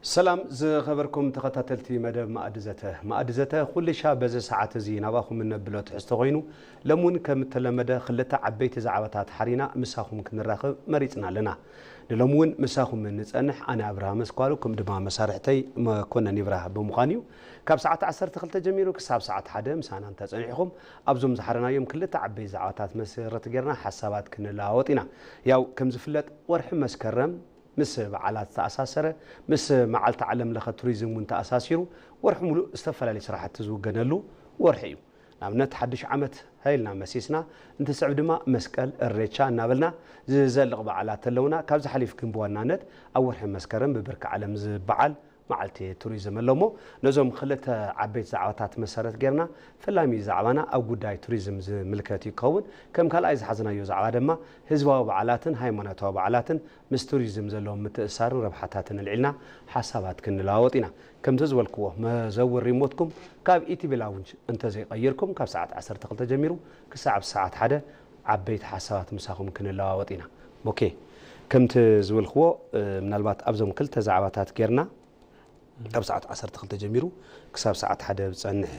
ሰላም ዝኸበርኩም ተኸታተልቲ መደብ መኣዲ ዘተ። መኣዲ ዘተ ኩልሻ በዚ ሰዓት እዚ ናባኹም እነብሎ ትሕዝቶ ኮይኑ፣ ሎም እውን ከም እተለመደ ክልተ ዓበይቲ ዛዕባታት ሓሪና ምሳኹም ክንራኸብ መሪጽና ኣለና። ንሎም እውን ምሳኹም ንጸንሕ ኣነ ኣብርሃም ኣስኳሉ፣ ከም ድማ መሳርሕተይ መኮነን ይብራህ ብምዃን እዩ። ካብ ሰዓት ዓሰርተ ክልተ ጀሚሩ ክሳብ ሰዓት ሓደ ምሳና እንተጸኒሕኹም ኣብዞም ዝሓረናዮም ክልተ ዓበይቲ ዛዕባታት መሰረት ጌርና ሓሳባት ክንለዋወጥ ኢና። ያው ከም ዝፍለጥ ወርሒ መስከረም ምስ በዓላት ዝተኣሳሰረ፣ ምስ መዓልቲ ዓለም ለኸ ቱሪዝም እውን ተኣሳሲሩ ወርሒ ሙሉእ ዝተፈላለዩ ስራሕቲ ዝውገነሉ ወርሒ እዩ። ንኣብነት ሓድሽ ዓመት ሃይልና መሲስና እንትስዕብ ድማ መስቀል፣ እሬቻ እናበልና ዝዘልቕ በዓላት ኣለውና። ካብዚ ሓሊፍ ግን ብዋናነት ኣብ ወርሒ መስከረም ብብርኪ ዓለም ዝበዓል መዓልቲ ቱሪዝም ኣሎ እሞ ነዞም ክልተ ዓበይቲ ዛዕባታት መሰረት ጌርና ፈላሚ ዛዕባና ኣብ ጉዳይ ቱሪዝም ዝምልከት ይከውን። ከም ካልኣይ ዝሓዝናዮ ዛዕባ ድማ ህዝባዊ በዓላትን ሃይማኖታዊ በዓላትን ምስ ቱሪዝም ዘለዎም ምትእሳርን ረብሓታትን ኣልዒልና ሓሳባት ክንለዋወጥ ኢና። ከምቲ ዝበልክዎ መዘውር ሪሞትኩም ካብ ኢቲቪ ላውንጅ እንተዘይቀይርኩም ካብ ሰዓት ዓሰርተ ክልተ ጀሚሩ ክሳብ ሰዓት ሓደ ዓበይቲ ሓሳባት ምሳኹም ክንለዋወጥ ኢና። ኦኬ፣ ከምቲ ዝበልክዎ ምናልባት ኣብዞም ክልተ ዛዕባታት ጌርና ካብ ሰዓት ዓሰርተ ክልተ ጀሚሩ ክሳብ ሰዓት ሓደ ዝጸንሕ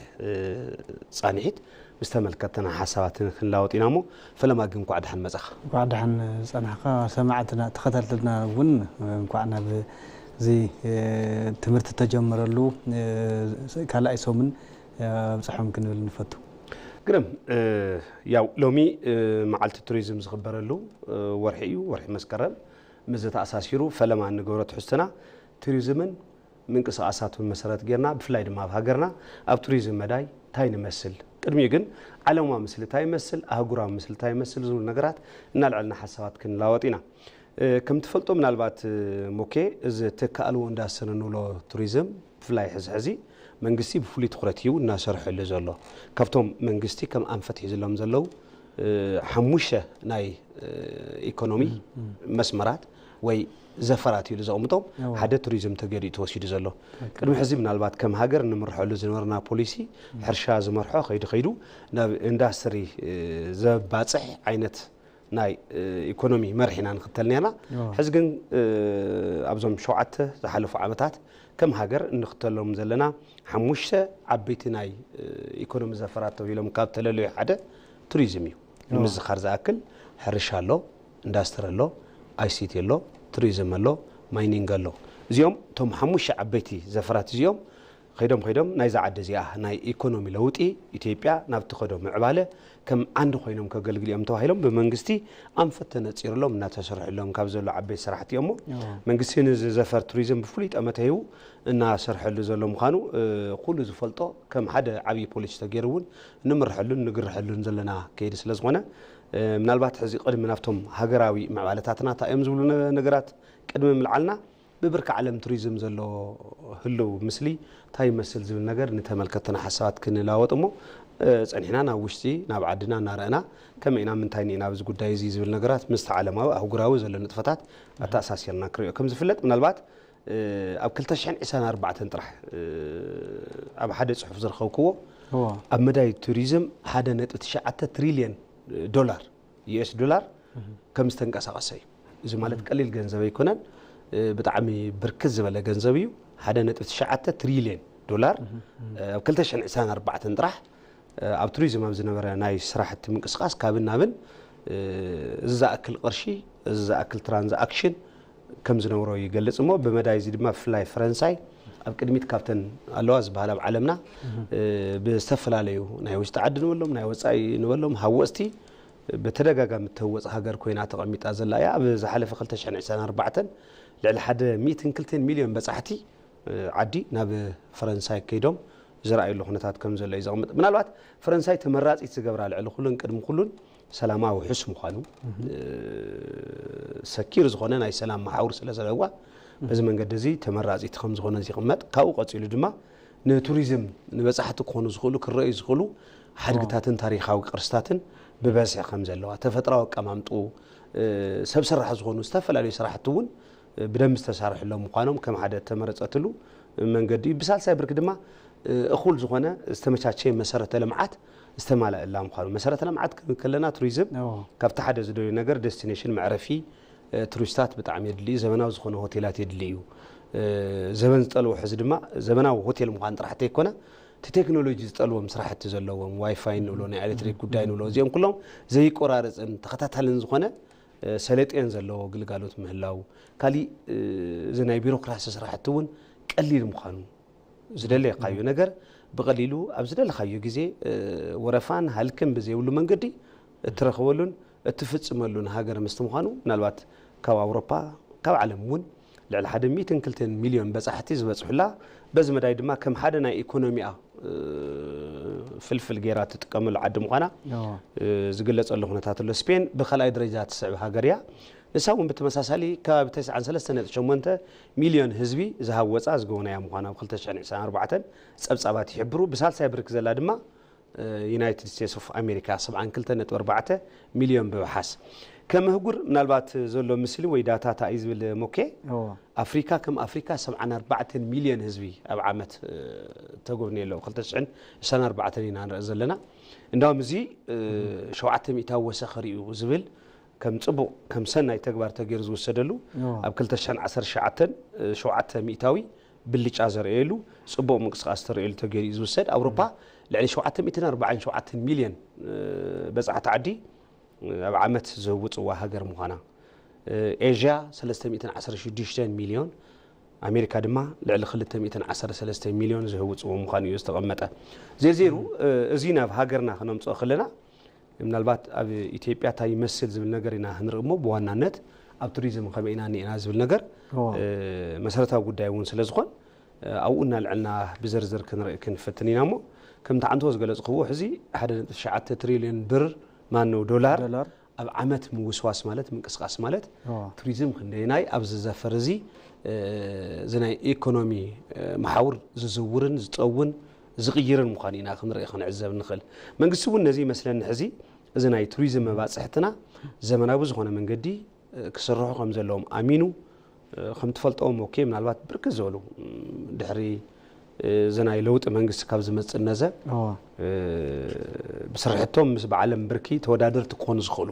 ጻንሒት ምስ ተመልከትና ሓሳባት ክንለዋወጥ ኢና እሞ ፈለማ ግን እንኳዕ ደሓን መጻኻ። እንኳዕ ደሓን ጸናሕካ። ሰማዕትና ተኸታተልትና እውን እንኳዕ ናብ እዚ ትምህርቲ ተጀመረሉ ካልኣይ ሰሙን ኣብጽሖም ክንብል ንፈቱ። ግርም። ያው ሎሚ መዓልቲ ቱሪዝም ዝኽበረሉ ወርሒ እዩ፣ ወርሒ መስከረም። ምስ ዝተኣሳሲሩ ፈለማ እንገብሮ ትሕዝቶና ቱሪዝምን ምንቅስቃሳቱን መሰረት ጌርና ብፍላይ ድማ ኣብ ሃገርና ኣብ ቱሪዝም መዳይ እንታይ ንመስል፣ ቅድሚኡ ግን ዓለማዊ ምስሊ እንታይ ይመስል፣ ኣህጉራዊ ምስሊ እንታይ ይመስል ዝብሉ ነገራት እናልዐልና ሓሳባት ክንላወጥ ኢና። ከም ትፈልጦ ምናልባት ሞኬ እዚ ተካእልዎ እንዳሰነ ንብሎ ቱሪዝም ብፍላይ ሕዚ ሕዚ መንግስቲ ብፍሉይ ትኩረት እዩ እናሰርሐሉ ዘሎ። ካብቶም መንግስቲ ከም ኣንፈት ሒዝሎም ዘለዉ ሓሙሽተ ናይ ኢኮኖሚ መስመራት ወይ ዘፈራት ኢሉ ዘቕምጦም ሓደ ቱሪዝም ተገይሩ እዩ ተወሲዱ ዘሎ። ቅድሚ ሕዚ ምናልባት ከም ሃገር ንምርሐሉ ዝነበርና ፖሊሲ ሕርሻ ዝመርሖ ከይዱ ከይዱ ናብ ኢንዳስትሪ ዘባፅሕ ዓይነት ናይ ኢኮኖሚ መርሕ ኢና ንኽተል ነርና። ሕዚ ግን ኣብዞም ሸውዓተ ዝሓለፉ ዓመታት ከም ሃገር እንኽተሎም ዘለና ሓሙሽተ ዓበይቲ ናይ ኢኮኖሚ ዘፈራት ተባሂሎም ካብ ተለለዩ ሓደ ቱሪዝም እዩ። ንምዝኻር ዝኣክል ሕርሻ ኣሎ፣ ኢንዳስትሪ ኣሎ፣ ኣይሲቲ ኣሎ፣ ቱሪዝም ኣሎ፣ ማይኒንግ ኣሎ። እዚኦም እቶም ሓሙሽተ ዓበይቲ ዘፈራት እዚኦም ከይዶም ከይዶም ናይዛ ዓዲ እዚኣ ናይ ኢኮኖሚ ለውጢ ኢትዮጵያ ናብ ትኸዶ ምዕባለ ከም ዓንዲ ኮይኖም ከገልግሉ እዮም ተባሂሎም ብመንግስቲ ኣንፈት ተነፂርሎም እናተሰርሕሎም ካብ ዘሎ ዓበይቲ ስራሕቲ እዮም። መንግስቲ ንዚ ዘፈር ቱሪዝም ብፍሉይ ጠመተ ሂቡ እናሰርሐሉ ዘሎ ምዃኑ ኩሉ ዝፈልጦ ከም ሓደ ዓብዪ ፖሊሲ ተገይሩ እውን ንምርሐሉን ንግርሐሉን ዘለና ከይዲ ስለ ዝኾነ ምናልባት ሕዚ ቅድሚ ናብቶም ሃገራዊ ምዕባለታትና እንታይ እዮም ዝብሉ ነገራት ቅድሚ ምልዓልና ብብርኪ ዓለም ቱሪዝም ዘሎ ህልው ምስሊ እንታይ ይመስል ዝብል ነገር ንተመልከትና ሓሳባት ክንለዋወጥ እሞ ፀኒሕና ናብ ውሽጢ ናብ ዓድና እናረእና ከመይ ኢና ምንታይ ኢና ኣብዚ ጉዳይ እዚ ዝብል ነገራት ምስቲ ዓለማዊ ኣህጉራዊ ዘሎ ንጥፈታት ኣተኣሳሲርና ክሪኦ ከም ዝፍለጥ ምናልባት ኣብ ክልተ ሽሕን ዕስራን ኣርባዕተን ጥራሕ ኣብ ሓደ ፅሑፍ ዝረኸብክዎ ኣብ መዳይ ቱሪዝም ሓደ ነጥቢ ትሽዓተ ትሪልየን ዶላር ዩኤስ ዶላር ከም ዝተንቀሳቐሰ እዩ። እዚ ማለት ቀሊል ገንዘብ ኣይኮነን፣ ብጣዕሚ ብርክት ዝበለ ገንዘብ እዩ። ሓደ ነጥቢ ትሽዓተ ትሪልየን ዶላር ኣብ ክልተ ሽሕን ዕስራን ኣርባዕተን ጥራሕ ኣብ ቱሪዝም ኣብ ዝነበረ ናይ ስራሕቲ ምንቅስቃስ ካብን ናብን እዚ ዝኣክል ቅርሺ እዚ ዝኣክል ትራንዛክሽን ከም ዝነብሮ ይገልጽ እሞ ብመዳይ እዚ ድማ ብፍላይ ፈረንሳይ ኣብ ቅድሚት ካብተን ኣለዋ ዝበሃላ ኣብ ዓለምና ብዝተፈላለዩ ናይ ውሽጢ ዓዲ ንበሎም ናይ ወፃኢ ንበሎም ሃወፅቲ ብተደጋጋሚ እተህወፅ ሃገር ኮይና ተቐሚጣ ዘላ እያ። ኣብ ዝሓለፈ ክልተ ሽሕን ዕስራን ኣርባዕተን ልዕሊ ሓደ ሚእትን ክልተን ሚልዮን በፃሕቲ ዓዲ ናብ ፈረንሳይ ከይዶም ዝረኣየሉ ኩነታት ከም ዘሎ እዩ ዘቕምጥ። ምናልባት ፈረንሳይ ተመራፂት ዝገብራ ልዕሊ ኩሉን ቅድሚ ኩሉን ሰላማ ውሑስ ምዃኑ ሰኪር ዝኾነ ናይ ሰላም መሓውር ስለ ዘለዋ በዚ መንገዲ እዚ ተመራፂት ከም ዝኾነ ዝቕመጥ ካብኡ ቀፂሉ ድማ ንቱሪዝም ንበፃሕቲ ክኾኑ ዝኽእሉ ክረኣዩ ዝኽእሉ ሓድግታትን ታሪካዊ ቅርስታትን ብበዝሒ ከም ዘለዋ ተፈጥራዊ ኣቀማምጡ ሰብ ሰራሕ ዝኾኑ ዝተፈላለዩ ስራሕቲ እውን ብደንቢ ዝተሳርሕሎም ምዃኖም ከም ሓደ እተመረፀትሉ መንገዲ እዩ። ብሳልሳይ ብርኪ ድማ እኹል ዝኾነ ዝተመቻቸየ መሰረተ ልምዓት ዝተማለአላ ምዃኑ መሰረተ ልምዓት ክንብል ከለና ቱሪዝም ካብቲ ሓደ ዝደልዩ ነገር ዴስቲኔሽን መዕረፊ ቱሪስታት ብጣዕሚ የድሊ እዩ። ዘመናዊ ዝኾነ ሆቴላት የድሊ እዩ። ዘበን ዝጠልቦ ሕዚ ድማ ዘበናዊ ሆቴል ምዃን ጥራሕ ተይኮነ፣ እቲ ቴክኖሎጂ ዝጠልቦም ስራሕቲ ዘለዎም፣ ዋይፋይ ንብሎ፣ ናይ ኤሌክትሪክ ጉዳይ ንብሎ፣ እዚኦም ኩሎም ዘይቆራረፅን ተኸታታልን ዝኾነ ሰለጤን ዘለዎ ግልጋሎት ምህላው፣ ካሊእ እዚ ናይ ቢሮክራሲ ስራሕቲ እውን ቀሊል ምዃኑ፣ ዝደለየካዮ ነገር ብቐሊሉ ኣብ ዝደለኻዮ ግዜ ወረፋን ሃልክን ብዘይብሉ መንገዲ እትረኽበሉን እትፍፅመሉን ሃገር ምስቲ ምዃኑ፣ ምናልባት ካብ ኣውሮፓ፣ ካብ ዓለም እውን ልዕሊ ሓደ ሚእትን ክልተን ሚልዮን በፃሕቲ ዝበፅሑላ፣ በዚ መዳይ ድማ ከም ሓደ ናይ ኢኮኖሚኣ ፍልፍል ገይራ ትጥቀመሉ ዓዲ ምዃና ዝግለፀሉ ኩነታት ኣሎ። ስፔን ብኻልኣይ ደረጃ ትስዕብ ሃገር እያ። ንሳ እውን ብተመሳሳሊ ከባቢ ተስዓን ሰለስተን ነጥቢ ሸሞንተ ሚልዮን ህዝቢ ዝሃወፃ ዝገበናያ ምዃና ኣብ ክልተ ሽሕን ዕስራን ኣርባዕተን ፀብፃባት ይሕብሩ። ብሳልሳይ ብርኪ ዘላ ድማ ዩናይትድ ስቴትስ ኦፍ ኣሜሪካ ሰብዓን ክልተን ነጥቢ ኣርባዕተ ሚልዮን ብብሓስ። ከም ኣህጉር ምናልባት ዘሎ ምስሊ ወይ ዳታ እንታይ እዩ ዝብል ሞኬ፣ ኣፍሪካ ከም ኣፍሪካ ሰብዓን ኣርባዕተን ሚልዮን ህዝቢ ኣብ ዓመት ተጎብኒ ኣለዉ። ክልተ ሽሕን ዕስራን ኣርባዕተን ኢና ንርኢ ዘለና። እንዳውም እዚ ሸውዓተ ሚእታዊ ወሰኸ ርዩ ዝብል ከም ፅቡቕ ከም ሰናይ ተግባር ተገይሩ ዝውሰደሉ፣ ኣብ ክልተ ሽሕን ዓሰርተ ትሽዓተን ሸውዓተ ሚእታዊ ብልጫ ዘርእየሉ፣ ፅቡቕ ምንቅስቃስ ተርእየሉ ተገይሩ እዩ ዝውሰድ። ኣውሮፓ ልዕሊ ሸውዓተ ሚእትን ኣርባዓን ሸውዓተን ሚልዮን በፃሕቲ ዓዲ ኣብ ዓመት ዝህውፅዋ ሃገር ምዃና፣ ኤዥያ ሰለስተ ሚእትን ዓሰርተ ሽዱሽተን ሚልዮን፣ ኣሜሪካ ድማ ልዕሊ ክልተ ሚእትን ዓሰርተ ሰለስተ ሚልዮን ዝህውፅዎ ምዃኑ እዩ ዝተቐመጠ። ዜዜሩ እዚ ናብ ሃገርና ክነምፅኦ ከለና፣ ምናልባት ኣብ ኢትዮጵያ እንታይ ይመስል ዝብል ነገር ኢና ክንርኢ እሞ፣ ብዋናነት ኣብ ቱሪዝም ከመይ ኢና እኒኤና ዝብል ነገር መሰረታዊ ጉዳይ እውን ስለ ዝኾን፣ ኣብኡ እናልዕልና ብዝርዝር ክንርኢ ክንፍትን ኢና እሞ፣ ከምቲ ዓንቶ ዝገለፅክዎ፣ ሕዚ ሓደ ነጥቢ ትሽዓተ ትሪልዮን ብር፣ ማነው፣ ዶላር ዶላር። ኣብ ዓመት ምውስዋስ ማለት፣ ምንቅስቃስ ማለት፣ ቱሪዝም ክንደየናይ ኣብዚ ዘፈር እዚ እዚ ናይ ኢኮኖሚ መሓውር ዝዝውርን ዝጠውን ዝቕይርን ምዃኑ ኢና ክንርኢ ክንዕዘብ ንኽእል። መንግስቲ እውን ነዚ ይመስለኒ ሕዚ እዚ ናይ ቱሪዝም መባፅሕትና ዘመናዊ ዝኾነ መንገዲ ክስርሑ ከም ዘለዎም ኣሚኑ፣ ከም ትፈልጦ ሞኬ፣ ምናልባት ብርክት ዝበሉ ድሕሪ እዚ ናይ ለውጢ መንግስቲ ካብ ዝመፅእ ነዘ ብስርሕቶም ምስ ብዓለም ብርኪ ተወዳደርቲ ክኾኑ ዝኽእሉ፣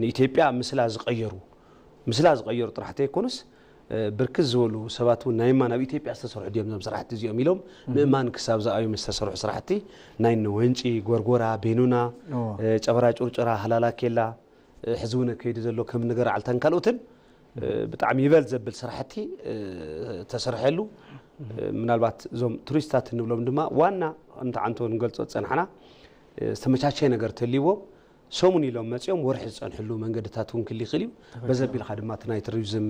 ንኢትዮጵያ ምስላ ዝቐየሩ፣ ምስላ ዝቐየሩ ጥራሕ ተይኮኑስ ብርክት ዝበሉ ሰባት እውን ናይ ማን ኣብ ኢትዮጵያ ዝተሰርሑ ድዮም እዞም ስራሕቲ እዚኦም ኢሎም ምእማን ክሳብ ዝኣዩ ምስ ዝተሰርሑ ስራሕቲ ናይ እነ ወንጪ፣ ጎርጎራ፣ ቤኑና፣ ጨበራ ጩርጨራ፣ ሃላላ ኬላ፣ ሕዚ እውን ከይዲ ዘሎ ከም ንገር ዓልታን ካልኦትን ብጣዕሚ ይበል ዘብል ስራሕቲ ተሰርሐሉ። ምናልባት እዞም ቱሪስታት እንብሎም ድማ ዋና ከምቲ ዓንቶ ንገልፆ ዝፀናሕና ዝተመቻቸየ ነገር ተልይዎም ሰሙን ኢሎም መፂኦም ወርሒ ዝፀንሕሉ መንገድታት እውን ክል ይኽእል እዩ። በዘቢልካ ድማ እቲ ናይ ቱሪዝም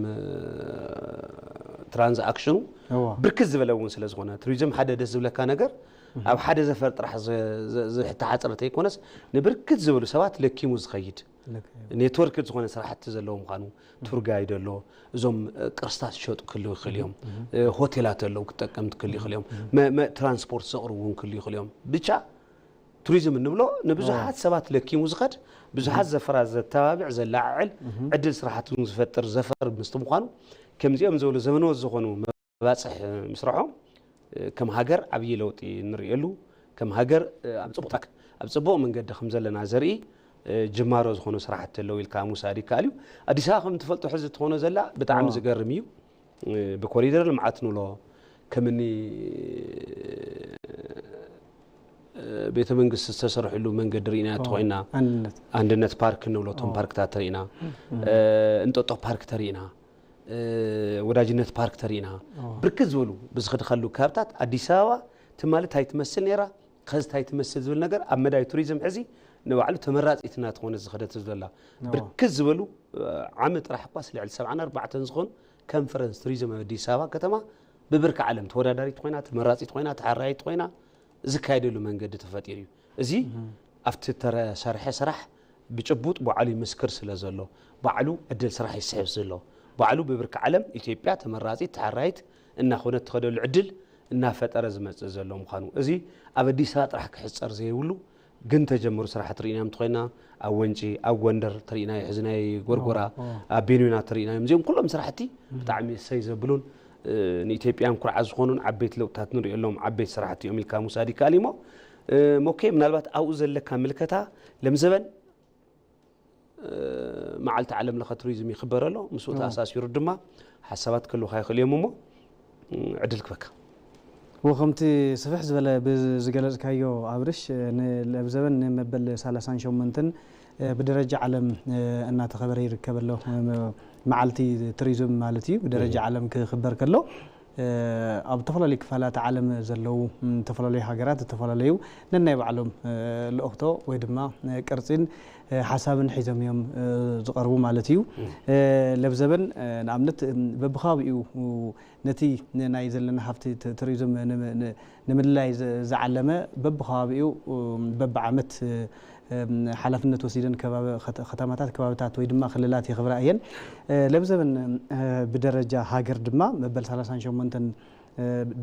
ትራንዝኣክሽኑ ብርክት ዝበለ እውን ስለ ዝኾነ፣ ቱሪዝም ሓደ ደስ ዝብለካ ነገር ኣብ ሓደ ዘፈር ጥራሕ ዝተሓፅረ ተይኮነስ ንብርክት ዝበሉ ሰባት ለኪሙ ዝኸይድ፣ ኔትወርክ ዝኾነ ስራሕቲ ዘለዎ ምዃኑ፣ ቱር ጋይድ ኣሎ፣ እዞም ቅርስታት ዝሸጡ ክልው ይኽእል እዮም፣ ሆቴላት ኣለዉ ክጠቀምቲ ክልው ይኽእል እዮም፣ ትራንስፖርት ዘቕርቡ እውን ክልው ይኽእል እዮም። ብቻ ቱሪዝም እንብሎ ንብዙሓት ሰባት ለኪሙ ዝኸድ፣ ብዙሓት ዘፈራት ዘተባብዕ፣ ዘላዓዕል፣ ዕድል ስራሕቲ እውን ዝፈጥር ዘፈር ምስቲ ምዃኑ፣ ከምዚኦም ዝበሉ ዘመነዎት ዝኾኑ መባፅሕ ምስርሖም ከም ሃገር ዓብዪ ለውጢ ንርእየሉ፣ ከም ሃገር ኣብ ፅቡቕ ትራክ፣ ኣብ ፅቡቕ መንገዲ ከም ዘለና ዘርኢ ጅማሮ ዝኾኑ ስራሕቲ ኣለዉ ኢልካ ምውሳድ ይከኣል እዩ። ኣዲስ ኣበባ ከም ትፈልጦ ሕዚ ትኾኖ ዘላ ብጣዕሚ ዝገርም እዩ። ብኮሪደር ልምዓት ንብሎ ከምኒ ቤተ መንግስቲ ዝተሰርሕሉ መንገዲ ርኢና ተኾይና፣ ኣንድነት ኣንድነት ፓርክ ንብሎ እቶም ፓርክታት ተርኢና፣ እንጦጦ ፓርክ ተርኢና፣ ወዳጅነት ፓርክ ተርኢና፣ ብርክት ዝበሉ ብዝኸድካሉ ከባብታት ኣዲስ ኣበባ ትማሊ እንታይ ትመስል ነይራ፣ ከዚ እንታይ ትመስል ዝብል ነገር ኣብ መዳይ ቱሪዝም ሕዚ ንባዕሉ ተመራፂት እናተኾነት ዝኸደት ዘላ። ብርክት ዝበሉ ዓሚ ጥራሕ እኳስ ልዕሊ ሰብዓን ኣርባዕተን ዝኾኑ ኮንፈረንስ ቱሪዝም ኣብ ኣዲስ ኣበባ ከተማ ብብርኪ ዓለም ተወዳዳሪት ኮይና፣ ተመራፂት ኮይና፣ ተሓራይት ኮይና ዝካየደሉ መንገዲ ተፈጢሩ እዩ። እዚ ኣብቲ ተሰርሐ ስራሕ ብጭቡጥ ባዕሉ ይምስክር ስለ ዘሎ፣ ባዕሉ ዕድል ስራሕ ይስሕብ ዘሎ፣ ባዕሉ ብብርኪ ዓለም ኢትዮጵያ ተመራፂት ተሓራይት እናኾነት ትኸደሉ ዕድል እናፈጠረ ዝመፅእ ዘሎ ምዃኑ፣ እዚ ኣብ ኣዲስ ኣበባ ጥራሕ ክሕፀር ዘይብሉ ግን ተጀመሩ ስራሕቲ ርኢና እዮም ተኾይና፣ ኣብ ወንጪ፣ ኣብ ጎንደር ተርኢናዮ፣ ሕዚ ናይ ጎርጎራ፣ ኣብ ቤኑና ተርኢናዮም። እዚኦም ኩሎም ስራሕቲ ብጣዕሚ እሰይ ዘብሉን ንኢትዮጵያን ኩርዓት ዝኾኑን ዓበይቲ ለውጥታት ንሪኦሎም ዓበይቲ ስራሕቲ እዮም ኢልካ ምውሳድ ይከኣል እዩ። እሞ ሞኬ፣ ምናልባት ኣብኡ ዘለካ ምልከታ ለምዘበን መዓልቲ ዓለም ለኸ ቱሪዝም ይኽበር ኣሎ። ምስኡ ተኣሳሲሩ ድማ ሓሳባት ክህልውኻ ይኽእሉ እዮም እሞ ዕድል ክበካ። ወከምቲ ስፍሕ ዝበለ ብዝገለጽካዮ ኣብርሽ፣ ለብዘበን ንመበል ሰላሳን ሸሞንተን ብደረጃ ዓለም እናተኸበረ ይርከብ ኣሎ። መዓልቲ ቱሪዝም ማለት እዩ፣ ብደረጃ ዓለም ክኽበር ከሎ ኣብ ዝተፈላለዩ ክፋላት ዓለም ዘለዉ ዝተፈላለዩ ሃገራት ዝተፈላለዩ ነናይ ባዕሎም ልእኽቶ ወይ ድማ ቅርፂን ሓሳብን ሒዞም እዮም ዝቐርቡ ማለት እዩ። ለብዘበን ንኣብነት በብከባቢኡ ነቲ ናይ ዘለና ሃፍቲ ቱሪዝም ንምልላይ ዝዓለመ በብከባቢኡ በብዓመት ሓላፍነት ወሲደን ከተማታት፣ ከባብታት ወይ ድማ ክልላት የኽብራ እየን። ለብዘበን ብደረጃ ሃገር ድማ መበል ሰላሳን ሸሞንተን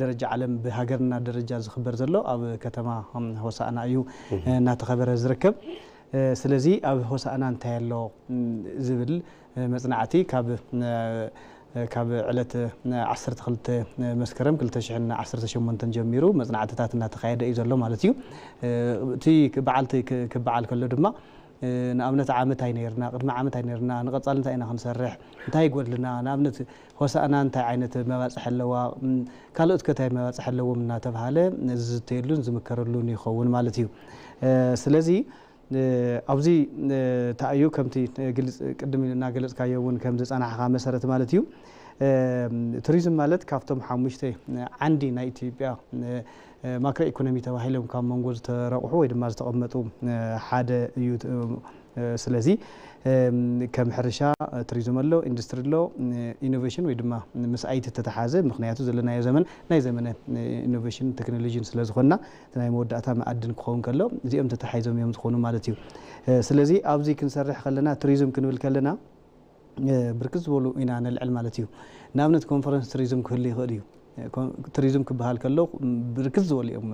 ደረጃ ዓለም ብሃገርና ደረጃ ዝኽበር ዘሎ ኣብ ከተማ ሆሳእና እዩ እናተኸበረ ዝርከብ። ስለዚ ኣብ ሆሳእና እንታይ ኣሎ ዝብል መጽናዕቲ ካብ ካብ ዕለት ዓሰርተ ክልተ መስከረም ክልተ ሽሕን ዓሰርተ ሸሞንተን ጀሚሩ መጽናዕትታት እናተኻየደ እዩ ዘሎ ማለት እዩ። እቲ በዓልቲ ክበዓል ከሎ ድማ ንኣብነት ዓመት ኣይነርና፣ ቅድሚ ዓመት ኣይነርና፣ ንቐጻሊ እንታይ ኢና ክንሰርሕ፣ እንታይ ይጎድልና፣ ንኣብነት ሆሳእና እንታይ ዓይነት መባፅሒ ኣለዋ፣ ካልኦት ከታይ መባፅሒ ኣለዎም እናተባሃለ ዝዝተየሉን ዝምከረሉን ይኸውን ማለት እዩ። ስለዚ ኣብዚ ተኣዩ ከምቲ ግልፅ ቅድም እናገለፅካዮ እውን ከም ዝፀናሕኻ መሰረት ማለት እዩ። ቱሪዝም ማለት ካብቶም ሓሙሽተ ዓንዲ ናይ ኢትዮጵያ ማክሮ ኢኮኖሚ ተባሂሎም ካብ መንጎ ዝተረቑሑ ወይ ድማ ዝተቐመጡ ሓደ እዩ። ስለዚ ከም ሕርሻ፣ ቱሪዝም ኣሎ፣ ኢንዱስትሪ ኣሎ፣ ኢኖቬሽን ወይ ድማ ምስ ኣይቲ ተተሓዘ፣ ምክንያቱ ዘለናዮ ዘመን ናይ ዘመነ ኢኖቬሽን ቴክኖሎጂን ስለዝኾንና እቲ ናይ መወዳእታ መኣድን ክኸውን ከሎ እዚኦም ተተሓይዞም እዮም ዝኾኑ ማለት እዩ። ስለዚ ኣብዚ ክንሰርሕ ከለና ቱሪዝም ክንብል ከለና ብርክት ዝበሉ ኢና ነልዕል ማለት እዩ። ንኣብነት ኮንፈረንስ ቱሪዝም ክህሉ ይኽእል እዩ። ቱሪዝም ክበሃል ከሎ ብርክት ዝበሉ እዮም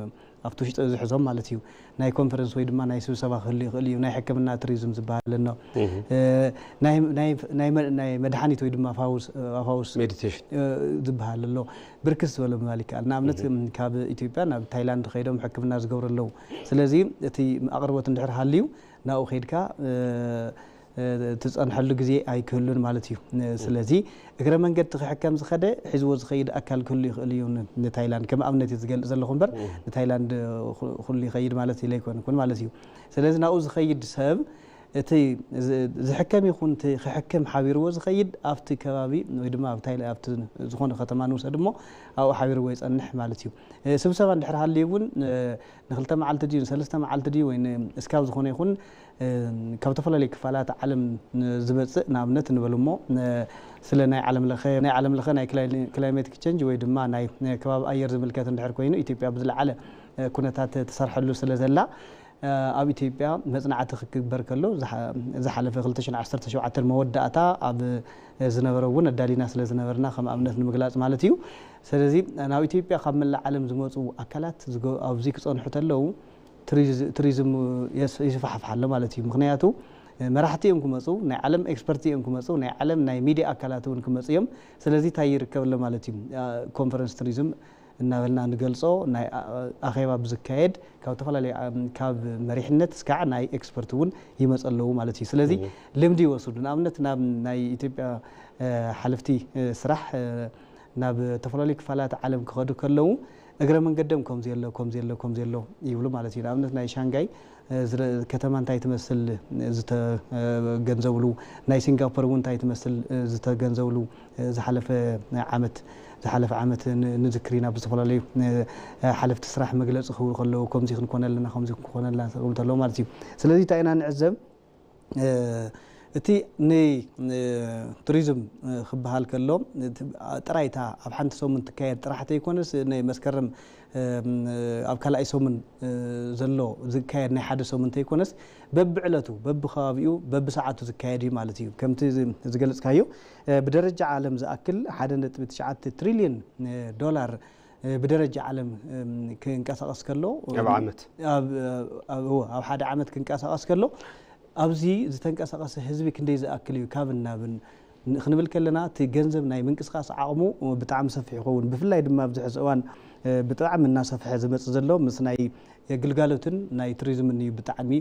ኣብቲ ውሽጢ ዝሕዞም ማለት እዩ። ናይ ኮንፈረንስ ወይ ድማ ናይ ስብሰባ ክህሉ ይኽእል እዩ። ናይ ሕክምና ቱሪዝም ዝበሃል ኣሎ። ናይ መድሓኒት ወይ ድማ ፋውስ ሜዲቴሽን ዝበሃል ኣሎ። ብርክት ዝበለ ምባል ይከኣል። ንኣብነት ካብ ኢትዮጵያ ናብ ታይላንድ ከይዶም ሕክምና ዝገብሩ ኣለዉ። ስለዚ እቲ ኣቕርቦት እንድሕር ሃልዩ ናብኡ ከይድካ ትፀንሐሉ ግዜ ኣይክህሉን ማለት እዩ። ስለዚ እግረ መንገዲ ክሕከም ዝኸደ ሒዝዎ ዝኸይድ ኣካል ክህሉ ይኽእል እዩ። ንታይላንድ ከም ኣብነት እዩ ዝገልፅ ዘለኹ እምበር ንታይላንድ ኩሉ ይኸይድ ማለት ኢለ ኣይኮንኩን ማለት እዩ። ስለዚ ናብኡ ዝኸይድ ሰብ እቲ ዝሕከም ይኹን እቲ ክሕከም ሓቢርዎ ዝኸይድ ኣብቲ ከባቢ ወይ ድማ ኣብቲ ዝኾነ ከተማ ንውሰድ እሞ ኣብኡ ሓቢርዎ ይፀንሕ ማለት እዩ። ስብሰባ እንድሕር ሃልዩ እውን ንክልተ መዓልቲ ድዩ ንሰለስተ መዓልቲ ድዩ ወይ እስካብ ዝኾነ ይኹን ካብ ዝተፈላለዩ ክፋላት ዓለም ዝመፅእ ንኣብነት ንበል እሞ ስለ ናይ ዓለም ለኸ ናይ ዓለም ለኸ ናይ ክላይሜቲክ ቸንጅ ወይ ድማ ናይ ከባቢ ኣየር ዝምልከት እንድሕር ኮይኑ ኢትዮጵያ ብዝለዓለ ኩነታት ትሰርሐሉ ስለ ዘላ ኣብ ኢትዮጵያ መፅናዕቲ ክግበር ከሎ ዝሓለፈ ክልተ ሽሕን ዓሰርተ ሸውዓተን መወዳእታ ኣብ ዝነበረ እውን ኣዳሊና ስለ ዝነበርና ከም ኣብነት ንምግላፅ ማለት እዩ። ስለዚ ናብ ኢትዮጵያ ካብ መላእ ዓለም ዝመፁ ኣካላት ኣብዚ ክፀንሑ ተለዉ ቱሪዝም ይስፋሕፍሕ ኣሎ ማለት እዩ። ምክንያቱ መራሕቲ እዮም ክመፁ፣ ናይ ዓለም ኤክስፐርቲ እዮም ክመፁ፣ ናይ ዓለም ናይ ሚድያ ኣካላት እውን ክመፁ እዮም። ስለዚ እንታይ ይርከብ ኣሎ ማለት እዩ። ኮንፈረንስ ቱሪዝም እናበልና ንገልፆ ናይ ኣኼባ ብዝካየድ ካብ ዝተፈላለዩ ካብ መሪሕነት እስካዕ ናይ ኤክስፐርት እውን ይመፀ ኣለዉ ማለት እዩ። ስለዚ ልምዲ ይወስዱ። ንኣብነት ናብ ናይ ኢትዮጵያ ሓለፍቲ ስራሕ ናብ ዝተፈላለዩ ክፋላት ዓለም ክኸዱ ከለዉ እግረ መንገዶም ከምዚ ኣሎ ከምዚ ኣሎ ከምዚ ኣሎ ይብሉ ማለት እዩ። ንኣብነት ናይ ሻንጋይ ከተማ እንታይ ትመስል ዝተገንዘብሉ፣ ናይ ሲንጋፖር እውን እንታይ ትመስል ዝተገንዘብሉ ዝሓለፈ ዓመት ዝሓለፈ ዓመት ንዝክር ኢና። ብዝተፈላለዩ ሓለፍቲ ስራሕ መግለፂ ክህቡ ከለዉ ከምዚ ክንኮነ ኣለና ከምዚ ክንኮነ ኣለና ክብሉ ከለዉ ማለት እዩ። ስለዚ እንታይ ኢና ንዕዘብ እቲ ንቱሪዝም ክበሃል ከሎ ጥራይታ ኣብ ሓንቲ ሰሙን ትካየድ ጥራሕ ተይኮነስ ናይ መስከረም ኣብ ካልኣይ ሰሙን ዘሎ ዝካየድ ናይ ሓደ ሰሙን ተይኮነስ በብዕለቱ በብከባቢኡ በብሰዓቱ ዝካየድ እዩ ማለት እዩ። ከምቲ ዝገለፅካዮ ብደረጃ ዓለም ዝኣክል ሓደ ነጥቢ ትሽዓተ ትሪልዮን ዶላር ብደረጃ ዓለም ክንቀሳቐስ ከሎ ኣብ ዓመት ኣብ ሓደ ዓመት ክንቀሳቐስ ከሎ ኣብዚ ዝተንቀሳቐሰ ህዝቢ ክንደይ ዝኣክል እዩ ካብን ናብን ክንብል ከለና እቲ ገንዘብ ናይ ምንቅስቃስ ዓቕሙ ብጣዕሚ ሰፊሕ ይኸውን። ብፍላይ ድማ ኣብዚ ሕዚ እዋን ብጣዕሚ እናሰፍሐ ዝመፅእ ዘሎ ምስ ናይ ግልጋሎትን ናይ ቱሪዝምን እዩ ብጣዕሚ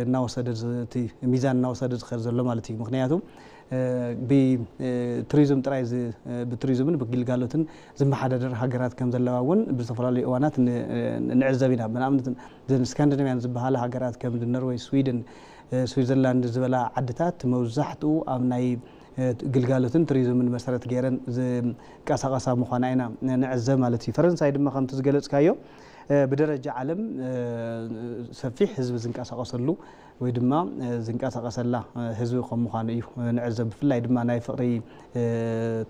እናወሰደ፣ እቲ ሚዛን እናወሰደ ዝኸድ ዘሎ ማለት እዩ። ምክንያቱ ብቱሪዝም ጥራይ፣ ብቱሪዝምን ብግልጋሎትን ዝመሓዳደር ሃገራት ከም ዘለዋ እውን ብዝተፈላለዩ እዋናት ንዕዘብ ኢና። ብንኣብነት ዘን ስካንዲናቪያን ዝበሃላ ሃገራት ከም ኖርወይ፣ ስዊድን፣ ስዊዘርላንድ ዝበላ ዓድታት መብዛሕትኡ ኣብ ናይ ግልጋሎትን ቱሪዝምን መሰረት ገይረን ዝንቀሳቐሳ ምዃና ኢና ንዕዘብ ማለት እዩ። ፈረንሳይ ድማ ከምቲ ዝገለፅካዮ ብደረጃ ዓለም ሰፊሕ ህዝቢ ዝንቀሳቐሰሉ ወይ ድማ ዝንቀሳቐሰላ ህዝቢ ከም ምዃኑ እዩ ንዕዘብ። ብፍላይ ድማ ናይ ፍቕሪ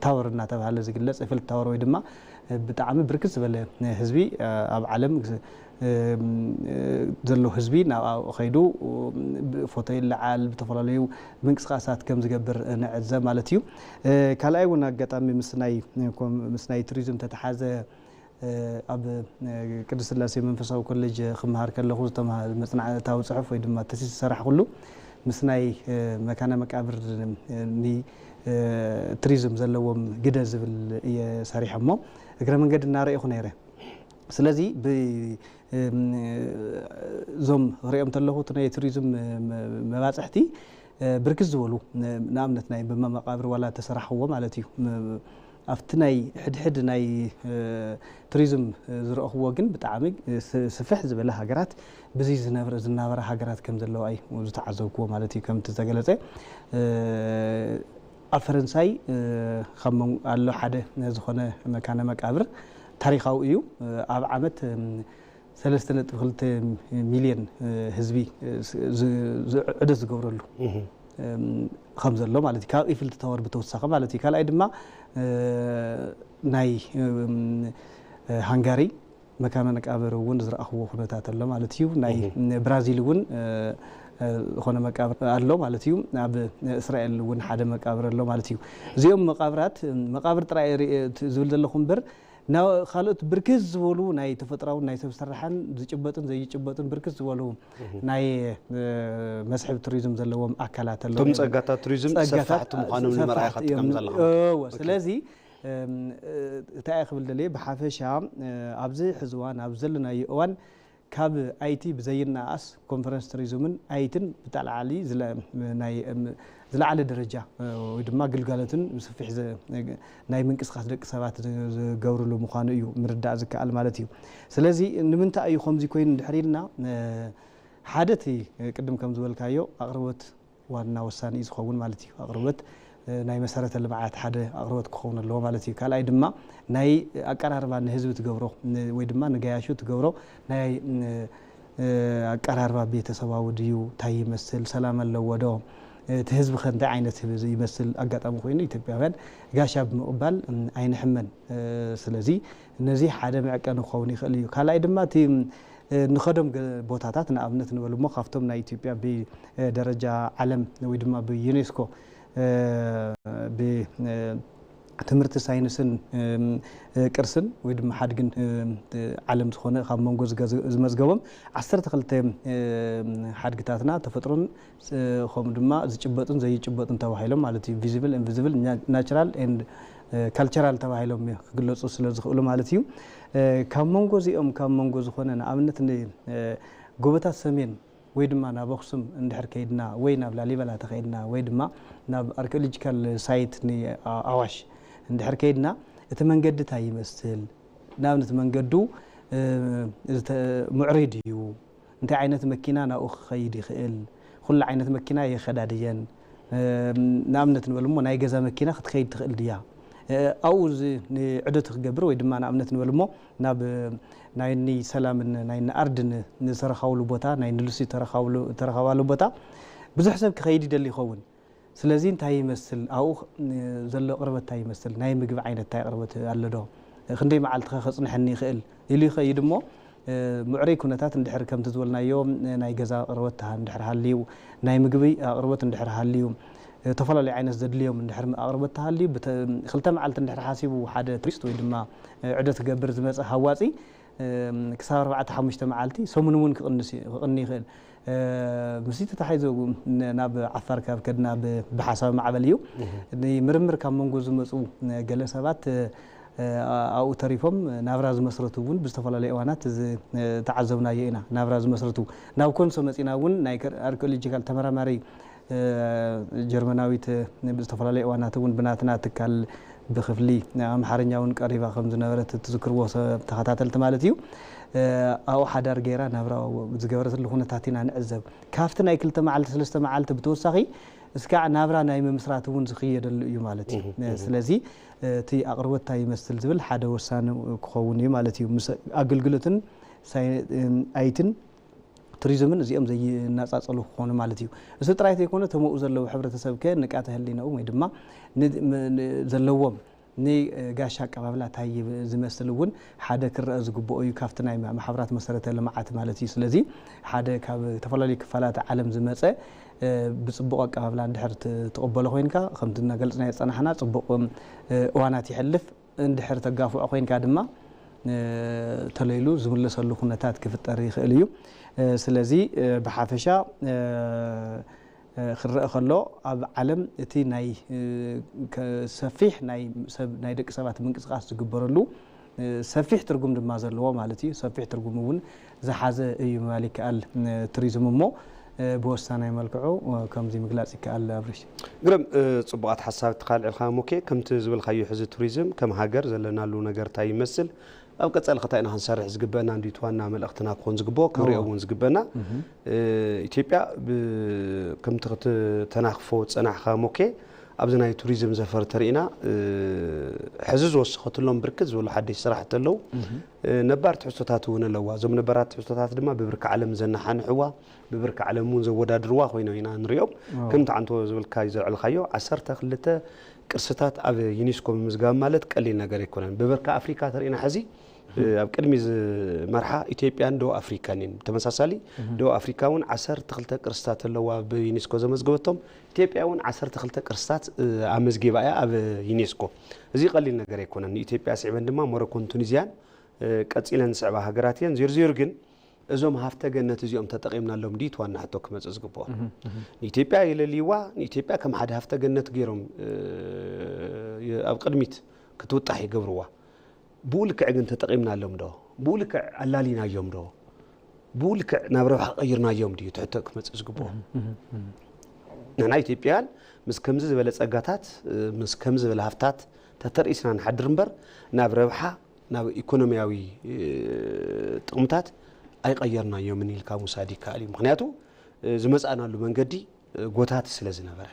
ታወር እናተባህለ ዝግለፅ፣ ኤፍል ታወር፣ ወይ ድማ ብጣዕሚ ብርክት ዝበለ ህዝቢ ኣብ ዓለም ዘሎ ህዝቢ ናብኣ ከይዱ ፎቶ ይለዓል፣ ብተፈላለዩ ምንቅስቃሳት ከም ዝገብር ንዕዘብ ማለት እዩ። ካልኣይ እውን ኣጋጣሚ ምስ ናይ ቱሪዝም ተተሓዘ ኣብ ቅድስት ስላሴ መንፈሳዊ ኮሌጅ ክመሃር ከለኹ መፅናዕታዊ ፅሑፍ ወይ ድማ ተሲስ ዝሰራሕኩሉ ምስ ናይ መካነ መቃብር ቱሪዝም ዘለዎም ግደ ዝብል እየ ሰሪሐ እሞ እግረ መንገዲ እናረእኹ ነይረ። ስለዚ እዞም ክሪኦም ተለኹ እቲ ናይ ቱሪዝም መባፅሕቲ ብርክት ዝበሉ፣ ንኣብነት ናይ ብመቃብር ዋላ ተሰራሕዎ ማለት እዩ። ኣብቲ ናይ ሕድሕድ ናይ ቱሪዝም ዝረእኽዎ ግን ብጣዕሚ ስፍሕ ዝበለ ሃገራት ብዚ ዝናበራ ሃገራት ከም ዘለዋ እዩ ዝተዓዘብክዎ ማለት እዩ። ከምቲ ዝተገለፀ ኣብ ፈረንሳይ ካብ ኣሎ ሓደ ዝኾነ መካነ መቃብር ታሪካዊ እዩ። ኣብ ዓመት ሰለስተ ነጥቢ ክልተ ሚልዮን ህዝቢ ዑደት ዝገብረሉ ከም ዘሎ ማለት እዩ። ካብ ኢፍል ታወር ብተወሳኺ ማለት እዩ። ካልኣይ ድማ ናይ ሃንጋሪ መካነ መቃብር እውን ዝረኣኽዎ ኩነታት ኣሎ ማለት እዩ። ናይ ብራዚል እውን ዝኾነ መቃብር ኣሎ ማለት እዩ። ኣብ እስራኤል እውን ሓደ መቃብር ኣሎ ማለት እዩ። እዚኦም መቃብራት፣ መቃብር ጥራይ ዝብል ዘለኹ እምበር ካልኦት ብርክት ዝበሉ ናይ ተፈጥራውን ናይ ሰብ ሰራሕን ዝጭበጥን ዘይጭበጥን ብርክት ዝበሉ ናይ መስሕብ ቱሪዝም ዘለዎም ኣካላት ኣለዉ። እቶም ጸጋታት ቱሪዝም ሰፋሕቲ ምዃኖም ንምርኣይ ከጥቀም ዘለኹ። ስለዚ እንታይ እየ ክብል ደልየ፣ ብሓፈሻ ኣብዚ ሕዚ እዋን ኣብ ዘለናዮ እዋን ካብ ኣይቲ ብዘይነኣስ ኮንፈረንስ ቱሪዝምን ኣይትን ብጣልዓሊ ዝለዓለ ደረጃ ወይ ድማ ግልጋሎትን ብስፊሕ ናይ ምንቅስቃስ ደቂ ሰባት ዝገብርሉ ምዃኑ እዩ ምርዳእ ዝከኣል ማለት እዩ። ስለዚ ንምንታይ እዩ ከምዚ ኮይኑ እንድሕር ኢልና ሓደ እቲ ቅድም ከም ዝበልካዮ ኣቕርቦት ዋና ወሳኒ እዩ ዝኸውን ማለት እዩ። ኣቕርቦት ናይ መሰረተ ልምዓት ሓደ ኣቕርቦት ክኸውን ኣለዎ ማለት እዩ። ካልኣይ ድማ ናይ ኣቀራርባ ንህዝቢ ትገብሮ ወይ ድማ ንገያሹ ትገብሮ ናይ ኣቀራርባ ቤተሰባዊ ድዩ፣ እንታይ ይመስል፣ ሰላም ኣለዎ ዶ፣ እቲ ህዝቢ ከ እንታይ ዓይነት ህዝቢ ይመስል፣ ኣጋጣሚ ኮይኑ ኢትዮጵያውያን ጋሻ ብምቕባል ኣይንሕመን። ስለዚ ነዚ ሓደ መዕቀኒ ክኸውን ይኽእል እዩ። ካልኣይ ድማ እቲ ንኸዶም ቦታታት ንኣብነት ንበል እሞ ካብቶም ናይ ኢትዮጵያ ብደረጃ ዓለም ወይ ድማ ብዩኔስኮ ብትምህርቲ ሳይንስን ቅርስን ወይ ድማ ሓድግን ዓለም ዝኾነ ካብ መንጎ ዝመዝገቦም ዓሰርተ ክልተ ሓድግታትና ተፈጥሮን ከምኡ ድማ ዝጭበጡን ዘይጭበጡን ተባሂሎም ማለት እዩ። ቪዚብል፣ ኢንቪዚብል፣ ናቹራል ኤንድ ካልቸራል ተባሂሎም ክግለፁ ስለ ዝኽእሉ ማለት እዩ። ካብ መንጎ እዚኦም ካብ መንጎ ዝኾነ ንኣብነት ጎቦታት ሰሜን ወይ ድማ ናብ ኣኽሱም እንድሕር ከይድና ወይ ናብ ላሊበላ ተኸይድና ወይ ድማ ናብ ኣርኪኦሎጂካል ሳይት ንኣዋሽ እንድሕር ከይድና እቲ መንገዲ እንታይ ይመስል? ንኣብነት መንገዱ ምዕሩይ ድዩ? እንታይ ዓይነት መኪና ናብኡ ክኸይድ ይኽእል? ኩሉ ዓይነት መኪና የኸዳድየን። ንኣብነት ንበል እሞ ናይ ገዛ መኪና ክትከይድ ትኽእል ድያ? ኣብኡ ንዕደት ክገብር ወይ ድማ ንኣብነት ንበል እሞ ናብ ናይ እኒ ሰላምን ናይ እኒ ኣርድን ዝተረኻብሉ ቦታ፣ ናይ እኒ ሉሲ ዝተረኻባሉ ቦታ ብዙሕ ሰብ ክኸይድ ይደሊ ይኸውን። ስለዚ እንታይ ይመስል ኣብኡ ዘሎ ቅርበት እንታይ ይመስል፣ ናይ ምግቢ ዓይነት እንታይ ቅርበት ኣሎ ዶ፣ ክንደይ መዓልቲ ከ ከፅንሐኒ ይኽእል ኢሉ ይኸይድ እሞ ምዕሩይ ኩነታት እንድሕር ከምቲ ዝበልናዮ ናይ ገዛ ኣቕርቦት እንድሕር ሃልዩ፣ ናይ ምግቢ ኣቕርቦት እንድሕር ሃልዩ፣ ዝተፈላለዩ ዓይነት ዘድልዮም እንድሕር ኣቕርቦት ተሃልዩ ክልተ መዓልቲ እንድሕር ሓሲቡ ሓደ ቱሪስት ወይ ድማ ዕደት ክገብር ዝመፀ ሃዋፂ ክሳብ ኣርባዕተ ሓሙሽተ መዓልቲ ሰሙን እውን ክቕኒ ይኽእል። ምስቲ ተታሒዙ ናብ ዓፋር ካብ ከድና ብሓሳብ ማዕበል እዩ። ንምርምር ካብ መንጎ ዝመፁ ገለ ሰባት ኣብኡ ተሪፎም ናብራ ዝመስረቱ እውን ብዝተፈላለዩ እዋናት ዝተዓዘብናዮ ኢና። ናብራ ዝመስረቱ ናብ ኮንሶ መፂና እውን ናይ ኣርኪኦሎጂካል ተመራማሪ ጀርመናዊት ብዝተፈላለዩ እዋናት እውን ብናትና ትካል ብክፍሊ ኣምሓርኛ እውን ቀሪባ ከም ዝነበረት ትዝክርዎ ተኸታተልቲ ማለት እዩ። ኣብኡ ሓዳር ገይራ ናብራ ዝገበረትሉ ኩነታት ኢና ንዕዘብ። ካብቲ ናይ ክልተ መዓልቲ ሰለስተ መዓልቲ ብተወሳኺ እስካዕ ናብራ ናይ ምምስራት እውን ዝኽየደሉ እዩ ማለት እዩ። ስለዚ እቲ ኣቕርቦት እንታይ ይመስል ዝብል ሓደ ወሳኒ ክኸውን እዩ ማለት እዩ። ምስ ኣገልግሎትን ኣይትን ቱሪዝምን እዚኦም ዘይነፃፀሉ ክኾኑ ማለት እዩ። እዚ ጥራይ ዘይኮነ እቶም ኣብኡ ዘለዉ ሕብረተሰብ ከ ንቃተ ህሊናኦም ወይ ድማ ዘለዎም ንጋሻ ኣቀባብላ እንታይ ዝመስል እውን ሓደ ክረአ ዝግብኦ እዩ ካብቲ ናይ ማሕበራት መሰረተ ልምዓት ማለት እዩ። ስለዚ ሓደ ካብ ዝተፈላለዩ ክፋላት ዓለም ዝመፀ ብፅቡቕ ኣቀባብላ እንድሕር ትቕበሎ ኮይንካ ከምቲ እናገልፅና የፀናሕና ፅቡቕ እዋናት ይሕልፍ እንድሕር ተጋፍዖ ኮይንካ ድማ ተለይሉ ዝምለሰሉ ኩነታት ክፍጠር ይኽእል እዩ። ስለዚ ብሓፈሻ ክረአ ከሎ ኣብ ዓለም እቲ ናይ ሰፊሕ ናይ ሰብ ናይ ደቂ ሰባት ምንቅስቃስ ዝግበረሉ ሰፊሕ ትርጉም ድማ ዘለዎ ማለት እዩ። ሰፊሕ ትርጉም እውን ዝሓዘ እዩ ምባል ይከኣል። ቱሪዝም እሞ ብወሳናይ መልክዑ ከምዚ ምግላፅ ይከኣል። ኣብርሽ ግርም ፅቡቓት ሓሳብ ተካልዕልካ ሞኬ ከምቲ ዝበልካዮ ሕዚ ቱሪዝም ከም ሃገር ዘለናሉ ነገር እንታይ ይመስል ኣብ ቀፃሊ ከታይ ኢና ክንሰርሕ ዝግበአና እንዲት ዋና መልእክትና ክኾን ዝግብኦ ክንሪኦ እውን ዝግበአና ኢትዮጵያ ከምቲ ክትተናኽፎ ዝፀናሕካ ሞኬ ኣብዚ ናይ ቱሪዝም ዘፈር ተሪእና ሕዚ ዝወሰኸትሎም ብርክት ዝበሉ ሓደሽ ስራሕቲ ኣለዉ ነባር ትሕዝቶታት እውን ኣለዋ እዞም ነባራት ትሕዝቶታት ድማ ብብርኪ ዓለም ዘናሓንሕዋ ብብርኪ ዓለም እውን ዘወዳድርዋ ኮይኖም ኢና ንሪኦም ከምቲ ዓንቶ ዝብልካ ዘልዕልካዮ ዓሰርተ ክልተ ቅርስታት ኣብ ዩኒስኮ ምምዝጋብ ማለት ቀሊል ነገር ኣይኮነን ብብርኪ ኣፍሪካ ተሪእና ሕዚ ኣብ ቅድሚ ዝመርሓ ኢትዮጵያን ደቡብ ኣፍሪካን እየን ተመሳሳሊ ደቡብ ኣፍሪካ እውን ዓሰርተ ክልተ ቅርስታት ኣለዋ ብዩኒስኮ ዘመዝገበቶም ኢትዮጵያ እውን ዓሰርተ ክልተ ቅርስታት ኣመዝጊባ እያ ኣብ ዩኒስኮ እዚ ቀሊል ነገር ኣይኮነን ንኢትዮጵያ ስዕበን ድማ ሞሮኮን ቱኒዝያን ቀፂለን ዝስዕባ ሃገራት እየን ዜርዜሩ ግን እዞም ሃፍተ ገነት እዚኦም ተጠቒምናሎም ድዩ እቲ ዋና ሕቶ ክመፅእ ዝግብኦ ንኢትዮጵያ የለልይዋ ንኢትዮጵያ ከም ሓደ ሃፍተ ገነት ገይሮም ኣብ ቅድሚት ክትውጣሕ ይገብርዋ ብኡ ልክዕ ግን ተጠቒምናሎም ዶ ብኡ ልክዕ ኣላሊናዮም ዶ ብኡ ልክዕ ናብ ረብሓ ቀይርናዮም ድዩ ትሕቶ ክመፅእ ዝግብኦ ንሕና ኢትዮጵያውያን ምስ ከምዚ ዝበለ ፀጋታት ምስ ከምዚ ዝበለ ሃፍታት ተተርኢስና ንሓድር እምበር ናብ ረብሓ ናብ ኢኮኖሚያዊ ጥቕምታት ኣይቐየርናዮምን ኢልካ ምውሳድ ይከኣል እዩ ምክንያቱ ዝመፃእናሉ መንገዲ ጎታቲ ስለ ዝነበረ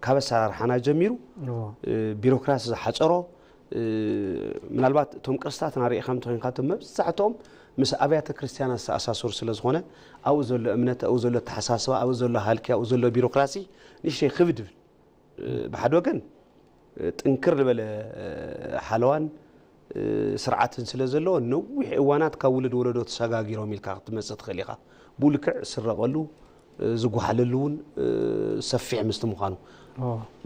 ካብ ኣሰራርሓና ጀሚሩ ቢሮክራሲ ዝሓፀሮ ምናልባት እቶም ቅርስታትና ርኢኻ እንተኮይንካ እቶም መብዛሕትኦም ምስ ኣብያተ ክርስትያናት ዝተኣሳሰሩ ስለ ዝኾነ ኣብኡ ዘሎ እምነት ኣብኡ ዘሎ ኣተሓሳስባ ኣብኡ ዘሎ ሃልኪ ኣብኡ ዘሎ ቢሮክራሲ ንእሽተይ ክብድ ይብል ብሓደ ወገን ጥንክር ዝበለ ሓለዋን ስርዓትን ስለ ዘለዎ ነዊሕ እዋናት ካብ ውሉድ ወለዶ ተሰጋጊሮም ኢልካ ክትመፅእ ትኽእል ኢኻ ብኡ ልክዕ ዝስረቐሉ ዝጓሓለሉ እውን ሰፊሕ ምስቲ ምዃኑ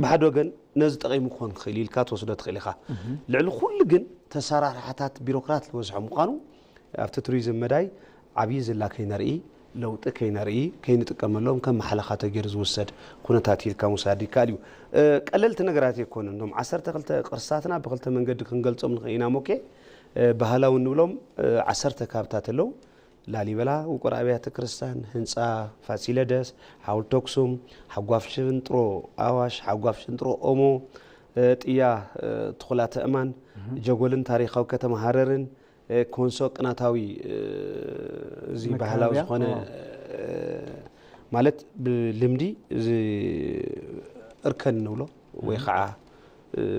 ብሓደ ወገን ነዚ ጠቒሙ ክኾን ክኽእል ኢልካ ትወስዶ ትኽእል ኢኻ ልዕሊ ኩሉ ግን ተሰራርሓታት ቢሮክራት ዝበዝሖ ምዃኑ ኣብቲ ቱሪዝም መዳይ ዓብዪ ዝላ ከይነርኢ ለውጢ ከይነርኢ ከይንጥቀመሎም ከም ማሕለኻ ተገይሩ ዝውሰድ ኩነታት ኢልካ ምውሳድ ይከኣል እዩ። ቀለልቲ ነገራት ኣይኮኑን። እቶም ዓሰርተ ክልተ ቅርስታትና ብክልተ መንገዲ ክንገልፆም ንኽእል ኢና። ሞኬ ባህላዊ እንብሎም ዓሰርተ ካብታት ኣለዉ። ላሊበላ፣ ውቅር ኣብያተ ክርስቲያን፣ ህንፃ ፋሲለደስ፣ ሓወልቲ ኣክሱም፣ ሓጓፍ ሽንጥሮ ኣዋሽ፣ ሓጓፍ ሽንጥሮ ኦሞ፣ ጥያ ትኹላት ኣእማን፣ ጀጎልን ታሪካዊ ከተማ ሃረርን፣ ኮንሶ ቅናታዊ እዚ ባህላዊ ዝኾነ ማለት ብልምዲ እዚ እርከን ንብሎ ወይ ከዓ